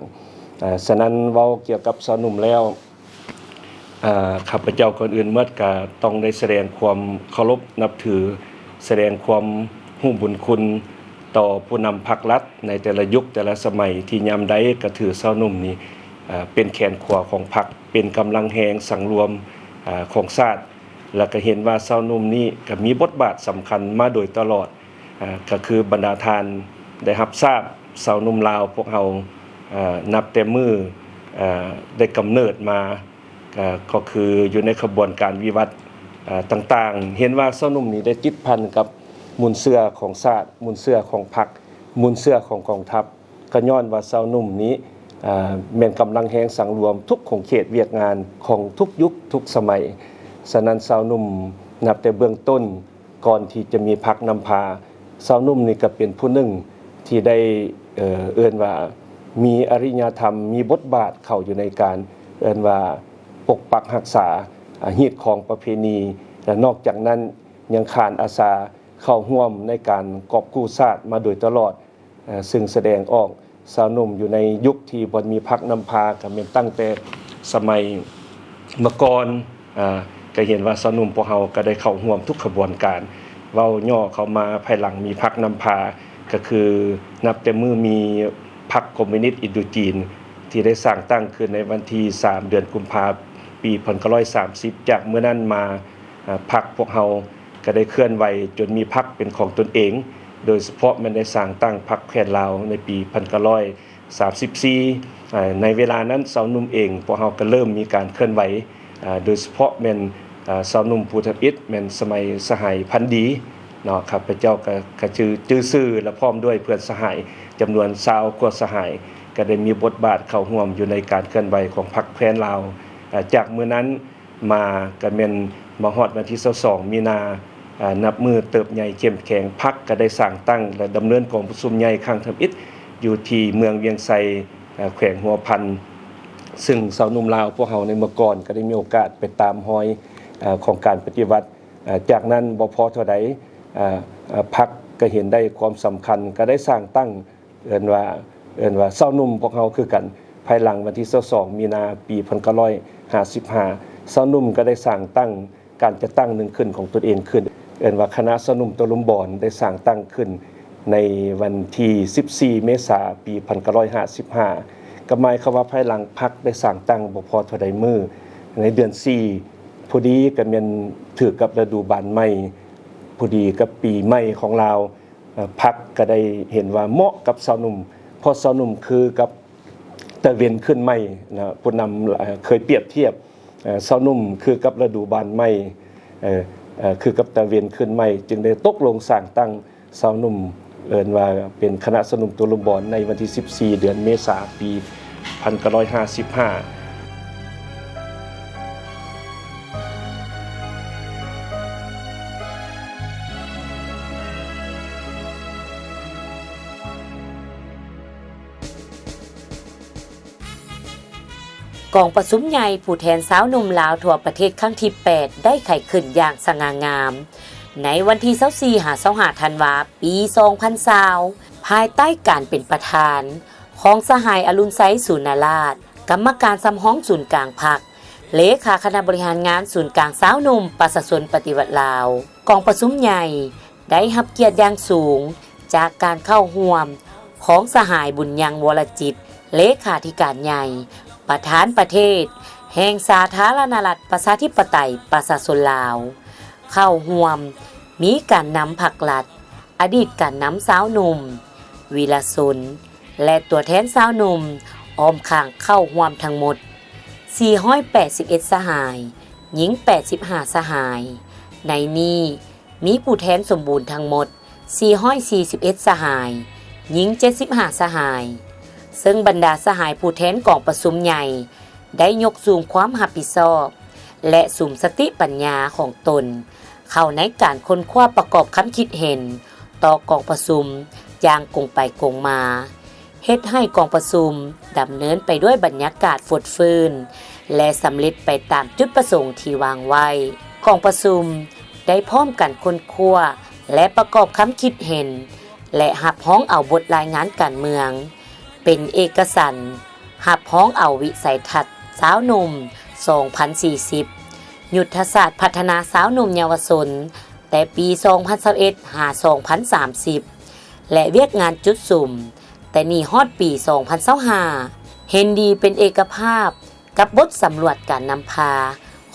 ສະນັ້ນ ເວົ້າກ່ຽວກັບຊາວໜຸ່ມແລ້ວ ຂ້າພະເຈົ້າກ່ອນອື່ນໝົດກະຕ້ອງໄດ້ສະແດງຄວາມເຄົາລົບນັບຖື, ສະແດງຄວາມຮູ້ບຸນຄຸນຕໍ່ຜູ້ນຳພັກລັດໃນແຕ່ລະຍຸກແຕ່ລະສະໄໝ ທີ່ຍາມໃດກະຖືຊາວໜຸ່ມນີ້ເປັນແຂນຂວາຂອງພັກ, ເປັນກຳລັງແຮງສັງລວມຂອງຊາດ. ແລ້ວກະເຫັນວ່າຊາວໜຸ່ມນີ້ກະມີບົດບາດສຳຄັນມາໂດຍຕະຫຼອດ, ກະຄືບັນດາທ່ານໄດ້ຮັບຊາບ ຊາວໜຸ່ມລາວພວກເຮົາ ນັບແຕ່ມື້ໄດ້ກຳເນີດມາ ກະຄືຢູ່ໃນຂະບວນການວິວັດຕ່າງໆ, ເຫັນວ່າຊາວໜຸ່ມນີ້ໄດ້ຕິດພັນກັບມູນເຊື້ອຂອງຊາດ, ມູນເຊື້ອຂອງພັກ, ມູນເຊື້ອຂອງກອງທັບ. ກະຍ້ອນວ່າຊາວໜຸ່ມນີ້ ອາ ແມ່ນກຳລັງແຮງສັງລວມທຸກຂົງເຂດວຽກງານຂອງທຸກຍຸກທຸກສະໄໝ. ສະນັ້ນ ຊາວໜຸ່ມນັບແຕ່ເບື້ອງຕົ້ນກ່ອນທີ່ຈະມີພັກນຳພາ, ຊາວໜຸ່ມນີ້ກະເປັນຜູ້ໜຶ່ງທີ່ໄດ້ ເອີ ເອີ້ນວ່າມີອະລິຍະທຳ, ມີບົດບາດເຂົ້າຢູ່ໃນການ ເອີ້ນວ່າປົກປັກຮັກສາ ອາ ຮີດຄອງປະເພນີ ແລະ ນອກຈາກນັ້ນຍັງຂານອາສາເຂົ້າຮ່ວມໃນການກອບກູ້ຊາດມາໂດຍຕະຫຼອດ. ເຊິ່ງສະແດງອອກຊາວໜຸ່ມຢູ່ໃນຍຸກທີ່ບໍ່ມີພັກນຳພາ ກະແມ່ນຕັ້ງແຕ່ສະໄໝເມື່ອກ່ອນ ອາ ກະເຫັນວ່າຊາວໜຸ່ມພວກເຮົາກະໄດ້ເຂົ້າຮ່ວມທຸກຂະບວນການ. ເວົ້າຫຍໍ້ເຂົ້າມາພາຍຫຼັງມີພັກນຳພາ ກະຄືນັບແຕ່ມື້ມີພັກຄອມມູນິດອິນໂດຈີນ ທີ່ໄດ້ສ້າງຕັ້ງຂຶ້ນໃນວັນທີສາມ ເດືອນກຸມພາ ປີພັນເກົ້າຮ້ອຍສາມສິບ. ຈາກມື້ນັ້ນມາ ອາ ພັກພວກເຮົາ ກະໄດ້ເຄື່ອນໄຫວຈົນມີພັກເປັນຂອງຕົນເອງ, ໂດຍສະເພາະແມ່ນໄດ້ສ້າງຕັ້ງພັກແຄນລາວໃນປີພັນເກົ້າຮ້ອຍສາມສິບສີ່. ອາ ໃນເວລານັ້ນຊາວໜຸ່ມເອງ ພວກເຮົາກະເລີ່ມມີການເຄື່ອນໄຫວ, ອາ ໂດຍສະເພາະແມ່ນ ອາ ຊາວໜຸ່ມຜູ້ທຳອິດແມ່ນສະໄໝສະຫາຍ ພັນດີ ເນາະ, ຂ້າພະເຈົ້າກະ ກະຈື່ ຈື່ຊື່ ແລະ ພ້ອມດ້ວຍເພື່ອນສະຫາຍຈຳນວນຊາວກວ່າສະຫາຍ ກະໄດ້ມີບົດບາດເຂົ້າຮ່ວມຢູ່ໃນການເຄື່ອນໄຫວຂອງພັກແຄນລາວ. ອາ ຈາກມື້ນັ້ນ ມາກະແມ່ນມາຮອດວັນທີຊາວສອງ ມີນາ ອາ ນັບມື້ເຕີບໃຫຍ່ເຂັ້ມແຂງ, ພັກກະໄດ້ສ້າງຕັ້ງ ແລະ ດຳເນີນກອງປະຊຸມໃຫຍ່ຄັ້ງທຳອິດ ຢູ່ທີ່ເມືອງວຽງໄຊ ເອີ ແຂວງຫົວພັນ ຊຶ່ງຊາວໜຸ່ມລາວພວກເຮົາໃນເມື່ອກ່ອນກໍໄດ້ມີໂອກາດໄປຕາມຮອຍ ເອີ ຂອງການປະຕິວັດ. ເອີ ຈາກນັ້ນບໍ່ພໍເທົ່າໃດ ເອີ ເອີ ພັກກໍເຫັນໄດ້ຄວາມສຳຄັນ ກໍໄດ້ສ້າງຕັ້ງ ເອີ້ນວ່າ ເອີ້ນວ່າຊາວໜຸ່ມພວກເຮົາຄືກັນ. ພາຍຫຼັງວັນທີຊາວສອງ ມີນາ ປີພັນເກົ້າຮ້ອຍຫ້າສິບຫ້າ ຊາວໜຸ່ມກໍໄດ້ສ້າງຕັ້ງ ການຈັດຕັ້ງໜຶ່ງຂຶ້ນຂອງຕົນເອງຂຶ້ນ ເອີ້ນວ່າຄະນະຊາວໜຸ່ມໂຕລຸມບອນ ໄດ້ສ້າງຕັ້ງຂຶ້ນໃນວັນທີສິບສີ່ເມສາ ປີພັນເກົ້າຮ້ອຍຫ້າສິບຫ້າ ກໍໝາຍຄວາມວ່າພາຍຫຼັງພັກໄດ້ສ້າງຕັ້ງບໍ່ພໍເທົ່າໃດມື້ ໃນເດືອນສີ່ ພໍດີກໍແມ່ນຖືກກັບລະດູບານໄມ້ ພໍດີກັບປີໃໝ່ຂອງລາວ ເອີ ພັກກໍໄດ້ເຫັນວ່າເໝາະກັບຊາວໜຸ່ມ ເພາະຊາວໜຸ່ມຄືກັບຕາເວັນຂຶ້ນໃໝ່ນະ ຜູ້ນຳ ເອີ ເຄີຍປຽບທຽບ ເອີ ຊາວໜຸ່ມຄືກັບລະດູບານໃໝ່ ເອີ ເອີ ຄືກັບຕາເວັນຂຶ້ນໃໝ່ ຈຶ່ງໄດ້ຕົກລົງສ້າງຕັ້ງຊາວໜຸ່ມ ເອີ້ນວ່າເປັນຄະນະຊາວໜຸ່ມໂຕລຸມບອນ ໃນວັນທີສິບສີ່ ເດືອນເມສາ ປີພັນເກົ້າຮ້ອຍຫ້າສິບຫ້າ. ກອງປະຊຸມໃຫຍ່ຜູ້ແທນຊາວໜຸ່ມລາວທົ່ວປະເທດຄັ້ງທີແປດ ໄດ້ໄຂຂຶ້ນຢ່າງສະຫງ່າງາມ ໃນວັນທີຊາວສີ່ຫາຊາວຫ້າທັນວາ ປີສອງພັນຊາວ ພາຍໃຕ້ການເປັນປະທານຂອງສະຫາຍ ອະລຸນໄຊ ສູນນາລາດ ກຳມະການສຳຮອງສູນກາງພັກ, ເລຂາຄະນະບໍລິຫານງານສູນກາງຊາວໜຸ່ມປະຊາຊົນປະຕິວັດລາວ. ກອງປະຊຸມໃຫຍ່ໄດ້ຮັບກຽດຢ່າງສູງຈາກການເຂົ້າຮ່ວມຂອງສະຫາຍ ບຸນຍັງ ວໍລະຈິດ ເລຂາທິການໃຫຍ່ ປະທານປະເທດແຫ່ງສາທາລະນະລັດ ປະຊາທິປະໄຕ ປະຊາຊົນລາວ. ເຂົ້າຮ່ວມມີການນຳພັກລັດ, ອະດີດການນຳຊາວໜຸ່ມ, ວິລະຊົນ ແລະ ຕົວແທນຊາວໜຸ່ມອ້ອມຂ້າງເຂົ້າຮ່ວມທັງໝົດສີ່ຮ້ອຍແປດສິບເອັດສະຫາຍ, ຍິງແປດສິບຫ້າສະຫາຍ. ໃນນີ້ມີຜູ້ແທນສົມບູນທັງໝົດສີ່ຮ້ອຍສີ່ສິບເອັດສະຫາຍ, ຍິງເຈັດສິບຫ້າສະຫາຍ. ເຊິ່ງບັນດາສະຫາຍຜູ້ແທນກອງປະຊຸມໃຫຍ່ ໄດ້ຍົກສູງຄວາມຮັບຜິດຊອບ ແລະ ສຸມສະຕິປັນຍາຂອງຕົນເຂົ້າໃນການຄົ້ນຄວ້າປະກອບຄຳຄິດເຫັນຕໍ່ກອງປະຊຸມຢ່າງກົງໄປກົງມາ, ເຮັດໃຫ້ກອງປະຊຸມດຳເນີນໄປດ້ວຍບັນຍາກາດຟົດຟື້ນ ແລະ ສຳເລັດໄປຕາມຈຸດປະສົງທີ່ວາງໄວ້. ກອງປະຊຸມໄດ້ພ້ອມກັນຄົ້ນຄວ້າ ແລະ ປະກອບຄຳຄິດເຫັນ ແລະ ຮັບຮອງເອົາບົດລາຍງານການເມືອງ ເປັນເອກະສັນ ຮັບຮອງເອົາວິໄສທັດຊາວໜຸ່ມສອງພັນສີ່ສິບ, ຍຸດທະສາດພັດທະນາຊາວໜຸ່ມເຍົາວະຊົນແຕ່ປີສອງພັນຊາວເອັດຫາສອງພັນສາມສິບ ແລະ ວຽກງານຈຸດສຸມແຕ່ນີ້ຮອດປີສອງພັນຊາວຫ້າ ເຫັນດີເປັນເອກະພາບ ກັບບົດສຳຫຼວດການນຳພາ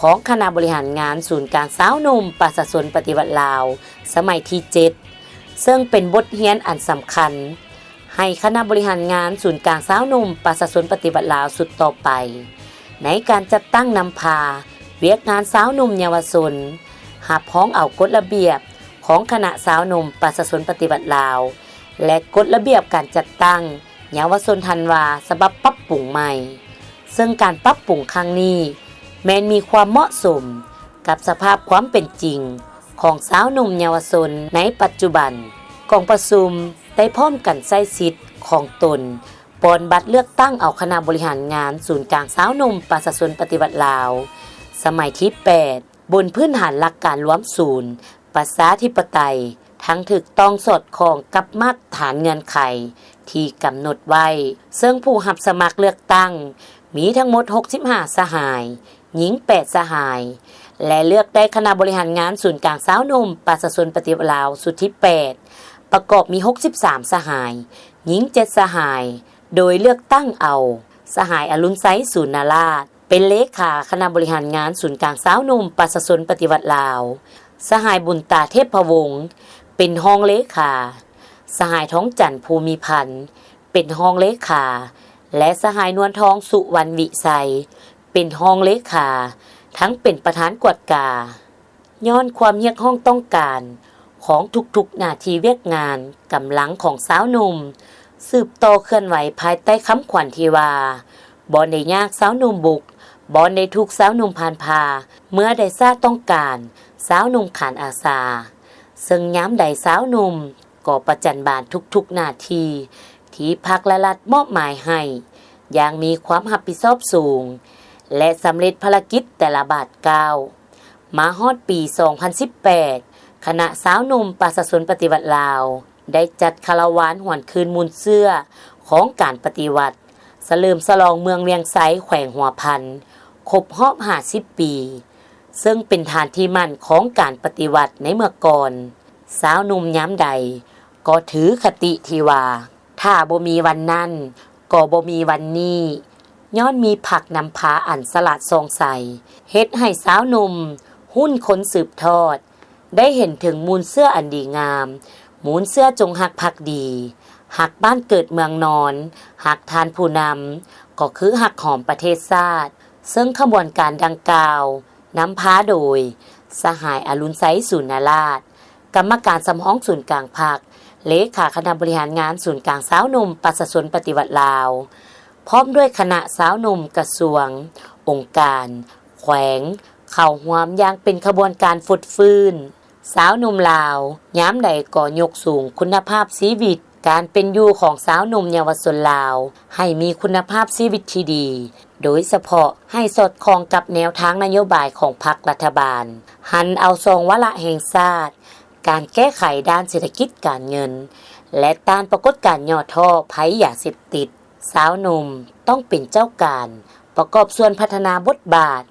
ຂອງຄະນະບໍລິຫານງານສູນກາງຊາວໜຸ່ມປະຊາຊົນປະຕິວັດລາວ ສະໄໝທີເຈັດ ເຊິ່ງເປັນບົດຮຽນອັນສຳຄັນໃຫ້ຄະນະບໍລິຫານງານສູນກາງຊາວໜຸ່ມປະຊາຊົນປະຕິວັດລາວຊຸດຕໍ່ໄປ ໃນການຈັດຕັ້ງນຳພາວຽກງານຊາວໜຸ່ມເຍົາວະຊົນ, ຮັບຮອງເອົາກົດລະບຽບຂອງຄະນະຊາວໜຸ່ມປະຊາຊົນປະຕິວັດລາວ ແລະ ກົດລະບຽບການຈັດຕັ້ງເຍົາວະຊົນທັນວາ ສະບັບປັບປຸງໃໝ່. ເຊິ່ງການປັບປຸງຄັ້ງນີ້ແມ່ນມີຄວາມເໝາະສົມກັບສະພາບຄວາມເປັນຈິງຂອງຊາວໜຸ່ມເຍົາວະຊົນໃນປັດຈຸບັນ. ກອງປະຊຸມໄດ້ພ້ອມກັນໃຊ້ສິດຂອງຕົນປ່ອນບັດເລືອກຕັ້ງເອົາຄະນະບໍລິຫານງານສູນກາງຊາວໜຸ່ມປະຊາຊົນປະຕິວັດລາວ ສະໄໝທີແປດ ບົນພື້ນຖານຫຼັກການລວມສູນ ປະຊາທິປະໄຕ ທັງຖືກຕ້ອງສອດຄ່ອງກັບມາດຖານເງື່ອນໄຂທີ່ກຳນົດໄວ້, ເຊິ່ງຜູ້ຮັບສະໝັກເລືອກຕັ້ງມີທັງໝົດຫົກສິບຫ້າສະຫາຍ, ຍິງແປດສະຫາຍ ແລະ ເລືອກໄດ້ຄະນະບໍລິຫານງານສູນກາງຊາວໜຸ່ມປະຊາຊົນປະຕິວັດລາວຊຸດທີແປດ ປະກອບມີຫົກສິບສາມສະຫາຍ, ຍິງເຈັດສະຫາຍ, ໂດຍເລືອກຕັ້ງເອົາສະຫາຍ ອະລຸນໄຊ ສູນນາລາດ ເປັນເລຂາຄະນະບໍລິຫານງານສູນກາງຊາວໜຸ່ມປະຊາຊົນປະຕິວັດລາວ, ສະຫາຍ ບຸນຕາ ເທບພະວົງ ເປັນຮອງເລຂາ, ສະຫາຍ ທອງຈັນ ພູມີພັນ ເປັນຮອງເລຂາ ແລະ ສະຫາຍ ນວນທອງ ສຸວັນວິໄຊ ເປັນຮອງເລຂາ ທັງເປັນປະທານກວດກາ. ຍ້ອນຄວາມຮຽກຮ້ອງຕ້ອງການຂອງທຸກໆໜ້າທີ່ວຽກງານກຳລັງຂອງຊາວໜຸ່ມ ສືບຕໍ່ເຄື່ອນໄຫວພາຍໃຕ້ຄຳຂວັນທີ່ວ່າ ບ່ອນໃດຍາກຊາວໜຸ່ມບຸກ, ບ່ອນໃດທຸກຊາວໜຸ່ມຜ່ານຜ່າ, ເມື່ອໃດຊາດຕ້ອງການຊາວໜຸ່ມຂານອາສາ. ເຊິ່ງຍາມໃດຊາວໜຸ່ມກໍປະຈັນບານທຸກໆໜ້າທີ່ ທີ່ພັກ ແລະ ລັດມອບໝາຍໃຫ້ຢ່າງມີຄວາມຮັບຜິດຊອບສູງ ແລະ ສຳເລັດພາລະກິດແຕ່ລະບາດກ້າວ. ມາຮອດປີສອງພັນສິບແປດ ຄະນະຊາວໜຸ່ມປະຊາຊົນປະຕິວັດລາວ ໄດ້ຈັດຄາລາວານຫວນຄືນມູນເຊື້ອຂອງການປະຕິວັດ ສະເຫຼີມສະຫຼອງເມືອງວຽງໄຊ ແຂວງຫົວພັນ ຄົບຮອບຫ້າສິບປີ, ເຊິ່ງເປັນຖານທີ່ໝັ້ນຂອງການປະຕິວັດໃນເມື່ອກ່ອນ. ຊາວໜຸ່ມຍາມໃດກໍຖືຄະຕິທີ່ວ່າ ຖ້າບໍ່ມີວັນນັ້ນ ກໍບໍ່ມີວັນນີ້, ຍ້ອນມີພັກນຳພາອັນສະຫຼາດສ່ອງໃສ ເຮັດໃຫ້ຊາວໜຸ່ມ ຮຸ່ນຄົນສືບທອດ ໄດ້ເຫັນເຖິງມູນເຊື້ອອັນດີງາມ, ມູນເຊື້ອຈົງຮັກພັກດີ, ຮັກບ້ານເກີດເມືອງນອນ, ຮັກທ່ານຜູ້ນຳ, ກໍຄືຮັກຫອມປະເທດຊາດ, ເຊິ່ງຂະບວນການດັ່ງກ່າວ ນຳພາໂດຍ ສະຫາຍ ອະລຸນໄຊ ສູນນະລາດ ກຳມະການສຳຮອງສູນກາງພັກ, ເລຂາຄະນະບໍລິຫານງານສູນກາງຊາວໜຸ່ມປະຊາຊົນປະຕິວັດລາວ, ພ້ອມດ້ວຍຄະນະຊາວໜຸ່ມກະຊວງ, ອົງການ, ແຂວງ ເຂົ້າຮ່ວມຢ່າງເປັນຂະບວນການຟົດຟື້ນ. ຊາວໜຸ່ມລາວຍາມໃດກໍຍົກສູງຄຸນນະພາບຊີວິດ, ການເປັນຢູ່ຂອງຊາວໜຸ່ມເຍົາວະຊົນລາວ ໃຫ້ມີຄຸນນະພາບຊີວິດທີ່ດີ, ໂດຍສະເພາະໃຫ້ສອດຄ່ອງກັບແນວທາງນະໂຍບາຍຂອງພັກລັດຖະບານ, ຫັນເອົາສອງວາລະແຫ່ງຊາດ, ການແກ້ໄຂດ້ານເສດຖະກິດການເງິນ ແລະ ຕ້ານປາກົດການຫຍໍ້ທໍ້ໄພຢາເສບຕິດ. ຊາວໜຸ່ມຕ້ອງເປັນເຈົ້າການ ປະກອບສ່ວນພັດທະນາບົດບາດ,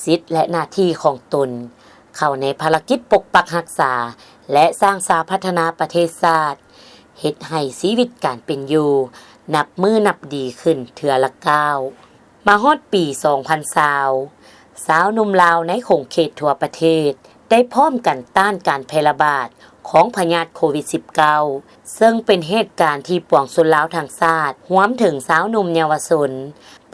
ສິດ ແລະ ໜ້າທີ່ຂອງຕົນ ເຂົ້າໃນພາລະກິດປົກປັກຮັກສາ ແລະ ສ້າງສາພັດທະນາປະເທດຊາດ, ເຮັດໃຫ້ຊີວິດການເປັນຢູ່ນັບມື້ນັບດີຂຶ້ນເທື່ອລະກ້າວ. ມາຮອດປີສອງພັນຊາວ ຊາວໜຸ່ມລາວໃນຂົງເຂດທົ່ວປະເທດ ໄດ້ພ້ອມກັນຕ້ານການແຜ່ລະບາດຂອງພະຍາດໂຄວິດສິບເກົ້າ ເຊິ່ງເປັນເຫດການທີ່ປວງຊົນລາວທັງຊາດ, ຮວມເຖິງຊາວໜຸ່ມເຍົາວະຊົນ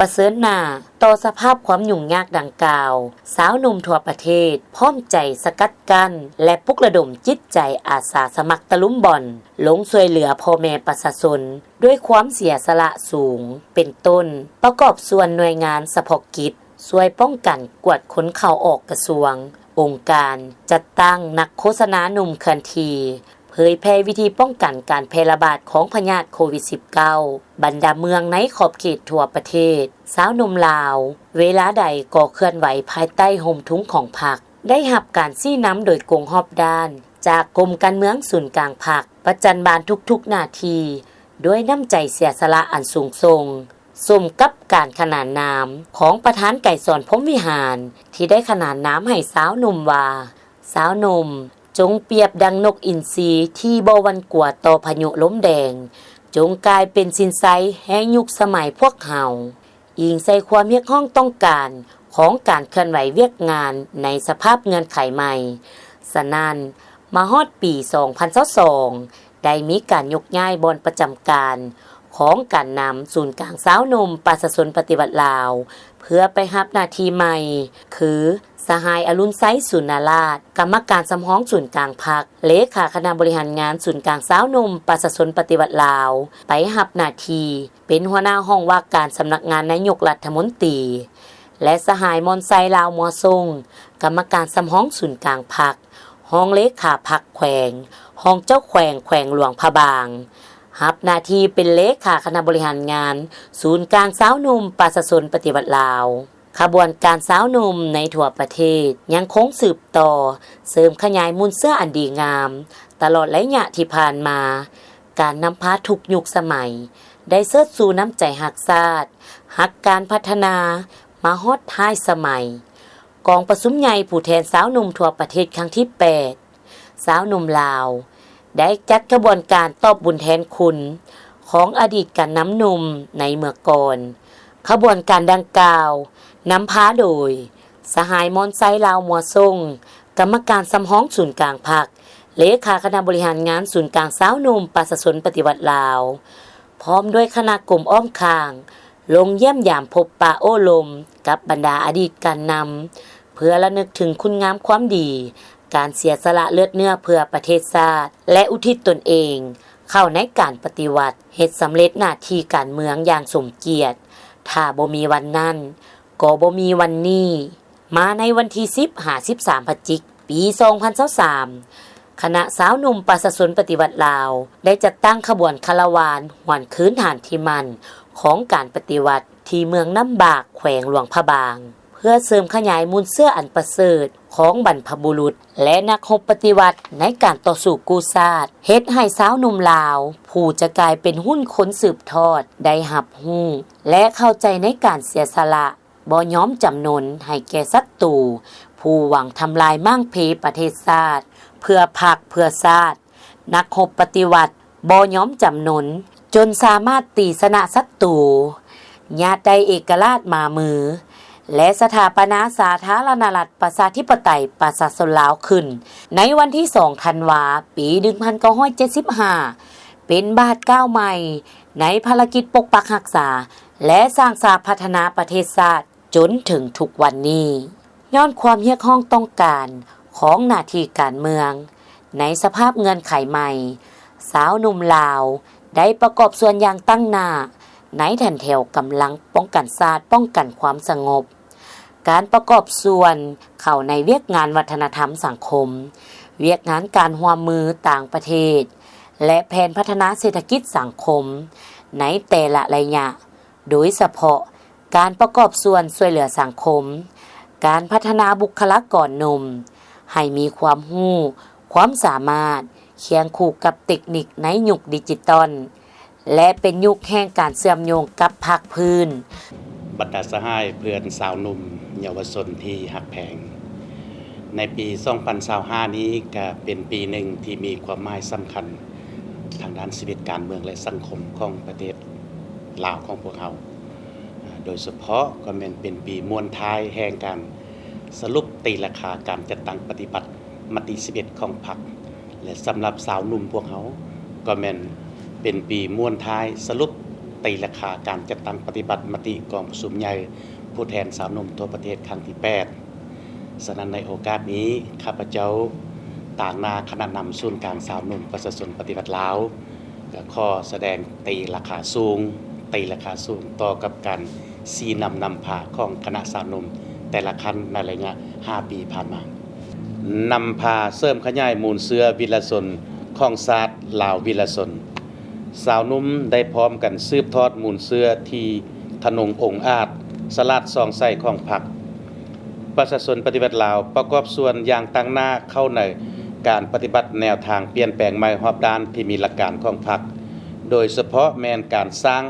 ປະເຊີນໜ້າຕໍ່ສະພາບຄວາມຫຍຸ້ງຍາກດັ່ງກ່າວ. ຊາວໜຸ່ມທົ່ວປະເທດພ້ອມໃຈສະກັດກັ້ນ ແລະ ປຸກລະດົມຈິດໃຈອາສາສະໝັກຕະລຸມບ່ອນ ລົງຊ່ວຍເຫຼືອພໍ່ແມ່ປະຊາຊົນ ດ້ວຍຄວາມເສຍສະຫຼະສູງ ເປັນຕົ້ນ ປະກອບສ່ວນໜ່ວຍງານສະເພາະກິດ ຊ່ວຍປ້ອງກັນກວດຄົນເຂົ້າອອກກະຊວງ, ອົງການ, ຈັດຕັ້ງນັກໂຄສະນາໜຸ່ມເຄື່ອນທີ່, ເຜີຍແຜ່ວິທີປ້ອງກັນການແຜ່ລະບາດຂອງພະຍາດໂຄວິດສິບເກົ້າ ບັນດາເມືອງໃນຂອບເຂດທົ່ວປະເທດ. ຊາວໜຸ່ມລາວເວລາໃດກໍເຄື່ອນໄຫວພາຍໃຕ້ຮົ່ມທຸງຂອງພັກ, ໄດ້ຮັບການຊີ້ນຳໂດຍກົງຮອບດ້ານ ຈາກກົມການເມືອງສູນກາງພັກ ປະຈັນບານທຸກໆໜ້າທີ່ ດ້ວຍນ້ຳໃຈເສຍສະຫຼະອັນສູງສົ່ງ, ສົມກັບການຂະໜານນາມຂອງປະທານໄກສອນ ພົມວິຫານ ທີ່ໄດ້ຂະໜານນາມໃຫ້ຊາວໜຸ່ມວ່າ ຊາວໜຸ່ມ ຈົ່ງປຽບດັ່ງນົກອິນຊີທີ່ບໍ່ຫວັ່ນກົວຕໍ່ພາຍຸລົມແດງ, ຈົ່ງກາຍເປັນຊິນໄຊແຫ່ງຍຸກສະໄໝພວກເຮົາ. ອີງໃສ່ຄວາມຮຽກຮ້ອງຕ້ອງການຂອງການເຄື່ອນໄຫວວຽກງານໃນສະພາບເງື່ອນໄຂໃໝ່. ສະນັ້ນ, ມາຮອດປີສອງພັນຊາວສອງ ໄດ້ມີການຍົກຍ້າຍບ່ອນປະຈຳການຂອງການນຳສູນກາງຊາວໜຸ່ມປະຊາຊົນປະຕິວັດລາວ ເພື່ອໄປຮັບໜ້າທີ່ໃໝ່ ຄື ສະຫາຍ ອະລຸນໄຊ ສູນນາລາດ ກຳມະການສຳຮອງສູນກາງພັກ, ເລຂາຄະນະບໍລິຫານງານສູນກາງຊາວໜຸ່ມປະຊາຊົນປະຕິວັດລາວ ໄປຮັບໜ້າທີ່ ເປັນຫົວໜ້າຫ້ອງວ່າການສຳນັກງານນາຍົກລັດຖະມົນຕີ ແລະ ສະຫາຍ ມອນໄຊ ລາວມົວຊົງ ກຳມະການສຳຮອງສູນກາງພັກ, ຮອງເລຂາພັກແຂວງ, ຮອງເຈົ້າແຂວງແຂວງຫຼວງພະບາງ, ຮັບໜ້າທີ່ເປັນເລຂາຄະນະບໍລິຫານງານສູນກາງຊາວໜຸ່ມປະຊາຊົນປະຕິວັດລາວ. ຂະບວນການຊາວໜຸ່ມໃນທົ່ວປະເທດຍັງຄົງສືບຕໍ່ເສີມຂະຫຍາຍມູນເຊື້ອອັນດີງາມ. ຕະຫຼອດໄລຍະທີ່ຜ່ານມາ, ການນຳພາທຸກຍຸກສະໄໝ ໄດ້ເຊີດຊູນ້ຳໃຈຮັກຊາດ, ຮັກການພັດທະນາ ມາຮອດທ້າຍສະໄໝ. ກອງປະຊຸມໃຫຍ່ຜູ້ແທນຊາວໜຸ່ມທົ່ວປະເທດຄັ້ງທີແປດ ຊາວໜຸ່ມລາວ ໄດ້ຈັດຂະບວນການຕອບບຸນແທນຄຸນຂອງອະດີດການນຳໜຸ່ມໃນເມື່ອກ່ອນ. ຂະບວນການດັ່ງກ່າວ ນຳພາໂດຍ ສະຫາຍ ມອນໄຊ ລາວມົວຊົງ ກຳມະການສຳຮອງສູນກາງພັກ, ເລຂາຄະນະບໍລິຫານງານສູນກາງຊາວໜຸ່ມປະຊາຊົນປະຕິວັດລາວ, ພ້ອມດ້ວຍຄະນະກົມອ້ອມຂ້າງ ລົງຢ້ຽມຢາມພົບປະໂອ້ລົມກັບບັນດາອະດີດການນຳ ເພື່ອລະນຶກເຖິງຄຸນງາມຄວາມດີ, ການເສຍສະຫຼະເລືອດເນື້ອເພື່ອປະເທດຊາດ ແລະ ອຸທິດຕົນເອງເຂົ້າໃນການປະຕິວັດ, ເຮັດສຳເລັດໜ້າທີ່ການເມືອງຢ່າງສົມກຽດ. ຖ້າບໍ່ມີວັນນັ້ນ ກໍບໍ່ມີວັນນີ້. ມາໃນວັນທີສິບ ຫາ ສິບສາມ ພະຈິກ ປີສອງພັນຊາວສາມ ຄະນະຊາວໜຸ່ມປະຊາຊົນປະຕິວັດລາວ ໄດ້ຈັດຕັ້ງຂະບວນຄາລາວານຫວນຄືນຖານທີ່ໝັ້ນຂອງການປະຕິວັດ ທີ່ເມືອງນ້ຳບາກ ແຂວງຫຼວງພະບາງ ເພື່ອເສີມຂະຫຍາຍມູນເຊື້ອອັນປະເສີດຂອງບັນພະບຸລຸດ ແລະ ນັກຮົບປະຕິວັດໃນການຕໍ່ສູ້ກູ້ຊາດ, ເຮັດໃຫ້ຊາວໜຸ່ມລາວຜູ້ຈະກາຍເປັນຮຸ່ນຄົນສືບທອດ ໄດ້ຮັບຮູ້ ແລະ ເຂົ້າໃຈໃນການເສຍສະຫຼະ ບໍ່ຍອມຈຳນົນໃຫ້ແກ່ສັດຕູ ຜູ້ຫວັງທຳລາຍມ້າງເພປະເທດຊາດ ເພື່ອພັກເພື່ອຊາດ. ນັກຮົບປະຕິວັດບໍ່ຍອມຈຳນົນ ຈົນສາມາດຕີຊະນະສັດຕູ, ຍາດໄດ້ເອກະລາດມາມື ແລະ ສະຖາປະນາສາທາລະນະລັດ ປະຊາທິປະໄຕ ປະຊາຊົນລາວຂຶ້ນ ໃນວັນທີສອງ ທັນວາ ປີໜຶ່ງພັນເກົ້າຮ້ອຍເຈັດສິບຫ້າ ເປັນບາດກ້າວໃໝ່ໃນພາລະກິດປົກປັກຮັກສາ ແລະ ສ້າງສາພັດທະນາປະເທດຊາດ ຈົນເຖິງທຸກວັນນີ້. ຍ້ອນຄວາມຮຽກຮ້ອງຕ້ອງການຂອງໜ້າທີ່ການເມືອງ ໃນສະພາບເງື່ອນໄຂໃໝ່, ຊາວໜຸ່ມລາວໄດ້ປະກອບສ່ວນຢ່າງຕັ້ງໜ້າ ໃນຖັນແຖວກຳລັງປ້ອງກັນຊາດ, ປ້ອງກັນຄວາມສະຫງົບ, ການປະກອບສ່ວນເຂົ້າໃນວຽກງານວັດທະນະທຳສັງຄົມ, ວຽກງານການຮ່ວມມືຕ່າງປະເທດ ແລະ ແຜນພັດທະນາເສດຖະກິດສັງຄົມໃນແຕ່ລະໄລຍະ, ໂດຍສະເພາະການປະກອບສ່ວນຊ່ວຍເຫຼືອສັງຄົມ, ການພັດທະນາບຸກຄະລາກອນໜຸ່ມໃຫ້ມີຄວາມຮູ້, ຄວາມສາມາດ, ຄຽງຄູ່ກັບເຕັກນິກໃນຍຸກດິຈິຕອນ ແລະ ເປັນຍຸກແຫ່ງການເຊື່ອມໂຍງກັບພາກພື້ນ. ບັນດາສະຫາຍເພື່ອນຊາວໜຸ່ມເຍົາວະຊົນທີ່ຮັກແພງ, ໃນປີສອງພັນຊາວຫ້ານີ້ກະເປັນປີໜຶ່ງທີ່ມີຄວາມໝາຍສຳຄັນທາງດ້ານຊີວິດການເມືອງ ແລະ ສັງຄົມຂອງປະເທດລາວຂອງພວກເຮົາ. ໂດຍສະເພາະກໍແມ່ນເປັນປີມ້ວນທ້າຍແຫ່ງການສະຫຼຸບຕີລາຄາການຈັດຕັ້ງປະຕິບັດມະຕິສິບເອັດຂອງພັກ ແລະ ສຳລັບຊາວໜຸ່ມພວກເຮົາ ກໍແມ່ນເປັນປີມ້ວນທ້າຍສະຫຼຸບຕີລາຄາການຈັດຕັ້ງປະຕິບັດມະຕິກອງປະຊຸມໃຫຍ່ຜູ້ແທນຊາວໜຸ່ມທົ່ວປະເທດຄັ້ງທີແປດ. ສະນັ້ນໃນໂອກາດນີ້ ຂ້າພະເຈົ້າຕາງໜ້າຄະນະນຳສູນກາງຊາວໜຸ່ມປະຊາຊົນປະຕິວັດລາວ ກໍຂໍສະແດງຕີລາຄາສູງ, ຕີລາຄາສູງຕໍ່ກັບການຊີ້ນຳນຳພາຂອງຄະນະຊາວໜຸ່ມແຕ່ລະຂັ້ນໃນໄລຍະຫ້າປີຜ່ານມາ. ນຳພາເສີມຂະຫຍາຍມູນເຊື້ອວິລະຊົນຂອງຊາດລາວວິລະຊົນ. ຊາວໜຸ່ມໄດ້ພ້ອມກັນສືບທອດມູນເຊື້ອທີ່ທະນົງອົງອາດ, ສະຫຼາດສ່ອງໃສຂອງພັກ. ປະຊາຊົນປະຕິວັດລາວປະກອບສ່ວນຢ່າງຕັ້ງໜ້າເຂົ້າໃນການປະຕິບັດແນວທາງປ່ຽນແປງໃໝ່ຮອບດ້ານທີ່ມີຫຼັກການຂອງພັກ, ໂດຍສະເພາະແມ່ນການສ້າງ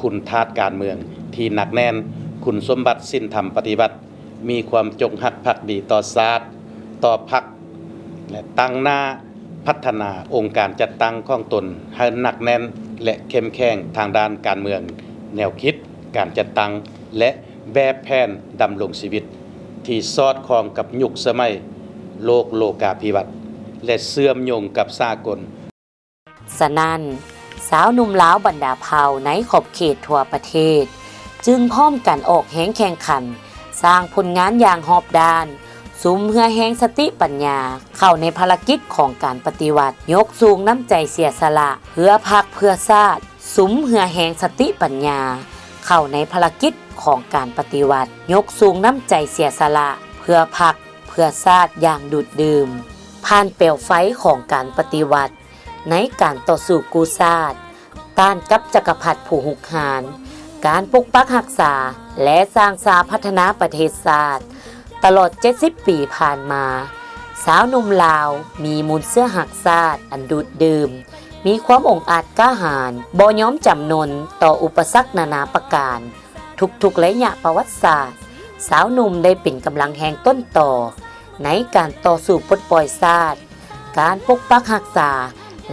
ຄຸນທາດການເມືອງທີ່ໜັກແໜ້ນ, ຄຸນສົມບັດສິນທຳປະຕິວັດ, ມີຄວາມຈົງຮັກພັກດີຕໍ່ຊາດ, ຕໍ່ພັກ ແລະ ຕັ້ງໜ້າພັດທະນາອົງການຈັດຕັ້ງຂອງຕົນໃຫ້ໜັກແໜ້ນ ແລະ ເຂັ້ມແຂງທາງດ້ານການເມືອງ, ແນວຄິດ, ການຈັດຕັ້ງ ແລະ ແບບແຜນດຳລົງຊີວິດທີ່ສອດຄ່ອງກັບຍຸກສະໄໝໂລກໂລກາພິວັດ ແລະ ເຊື່ອມໂຍງກັບສາກົນ. ສະນັ້ນ, ຊາວໜຸ່ມລາວບັນດາເຜົ່າໃນຂອບເຂດທົ່ວປະເທດ ຈຶ່ງພ້ອມກັນອອກແຮງແຂ່ງຂັນ ສ້າງຜົນງານຢ່າງຮອບດ້ານ, ສຸມເຫື່ອແຮງສະຕິປັນຍາເຂົ້າໃນພາລະກິດຂອງການປະຕິວັດ, ຍົກສູງນ້ຳໃຈເສຍສະຫຼະເພື່ອພັກເພື່ອຊາດ, ສຸມເຫື່ອແຮງສະຕິປັນຍາເຂົ້າໃນພາລະກິດຂອງການປະຕິວັດ, ຍົກສູງນ້ຳໃຈເສຍສະຫຼະເພື່ອພັກເພື່ອຊາດຢ່າງດູດດື່ມ. ຜ່ານແປວໄຟຂອງການປະຕິວັດ ໃນການຕໍ່ສູ້ກູ້ຊາດ ຕ້ານກັບຈັກກະພັດຜູ້ຮຸກຮານ, ການປົກປັກຮັກສາ ແລະ ສ້າງສາພັດທະນາປະເທດຊາດ ຕະຫຼອດເຈັດສິບປີຜ່ານມາ, ຊາວໜຸ່ມລາວມີມູນເຊື້ອຮັກຊາດອັນດູດດື່ມ, ມີຄວາມອົງອາດກ້າຫານ, ບໍ່ຍອມຈຳນົນຕໍ່ອຸປະສັກນານາປະການ. ທຸກໆໄລຍະປະຫວັດສາດ, ຊາວໜຸ່ມໄດ້ເປັນກຳລັງແຮງຕົ້ນຕໍໃນການຕໍ່ສູ້ປົດປ່ອຍຊາດ, ການປົກປັກຮັກສາ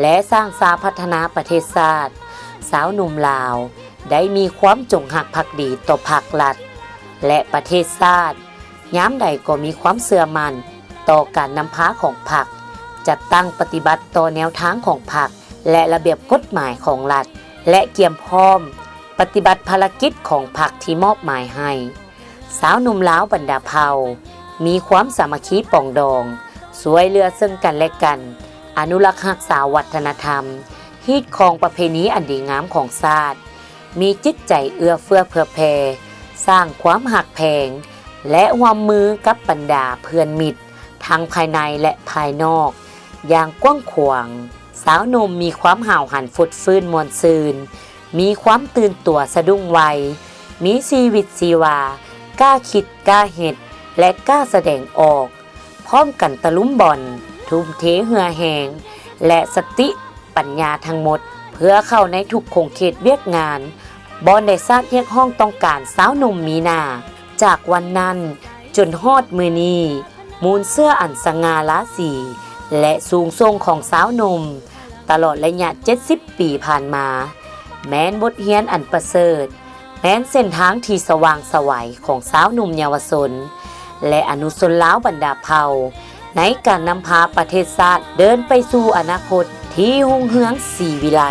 ແລະ ສ້າງສາພັດທະນາປະເທດຊາດ. ຊາວໜຸ່ມລາວໄດ້ມີຄວາມຈົງຮັກພັກດີຕໍ່ພັກລັດ ແລະ ປະເທດຊາດ, ຍາມໃດກໍມີຄວາມເຊື່ອໝັ້ນຕໍ່ການນຳພາຂອງພັກ, ຈັດຕັ້ງປະຕິບັດຕໍ່ແນວທາງຂອງພັກ ແລະ ລະບຽບກົດໝາຍຂອງລັດ ແລະ ກຽມພ້ອມປະຕິບັດພາລະກິດຂອງພັກທີ່ມອບໝາຍໃຫ້. ຊາວໜຸ່ມລາວບັນດາເຜົ່າມີຄວາມສາມັກຄີປອງດອງ, ຊ່ວຍເຫຼືອເຊິ່ງກັນແລະກັນ, ອະນຸລັກຮັກສາວັດທະນະທຳ, ຮີດຄອງປະເພນີອັນດີງາມຂອງຊາດ, ມີຈິດໃຈເອື້ອເຟື້ອເຜື່ອແຜ່, ສ້າງຄວາມຮັກແພງ ແລະ ຮ່ວມມືກັບບັນດາເພື່ອນມິດ ທັງພາຍໃນ ແລະ ພາຍນອກ, ຢ່າງກວ້າງຂວາງ. ຊາວໜຸ່ມມີຄວາມຫ້າວຫັນຟົດຟື້ນມ່ວນຊື່ນ, ມີຄວາມຕື່ນຕົວສະດຸ້ງໄວ, ມີຊີວິດຊີວາ, ກ້າຄິດ, ກ້າເຮັດ ແລະ ກ້າສະແດງອອກ, ພ້ອມກັນຕະລຸມບ່ອນ, ທຸ່ມເທເຫື່ອແຮງ ແລະ ສະຕິປັນຍາທັງໝົດ ເພື່ອເຂົ້າໃນທຸກຂົງເຂດວຽກງານ ບ່ອນໃດຊາດຮຽກຮ້ອງຕ້ອງການຊາວໜຸ່ມມີໜ້າ. ຈາກວັນນັ້ນຈົນຮອດມື້ນີ້, ມູນເຊື້ອອັນສະຫງ່າລາສີ ແລະ ສູງສົ່ງຂອງຊາວໜຸ່ມ ຕະຫຼອດໄລຍະເຈັດສິບປີຜ່ານມາ ແມ່ນບົດຮຽນອັນປະເສີດ, ແມ່ນເສັ້ນທາງທີ່ສະຫວ່າງໄສຂອງຊາວໜຸ່ມເຍົາວະຊົນ ແລະ ອະນຸຊົນລາວບັນດາເຜົ່າ ໃນການນຳພາປະເທດຊາດເດີນໄປສູ່ອະນາຄົດທີ່ຮຸ່ງເຮືອງສີວິໄລ.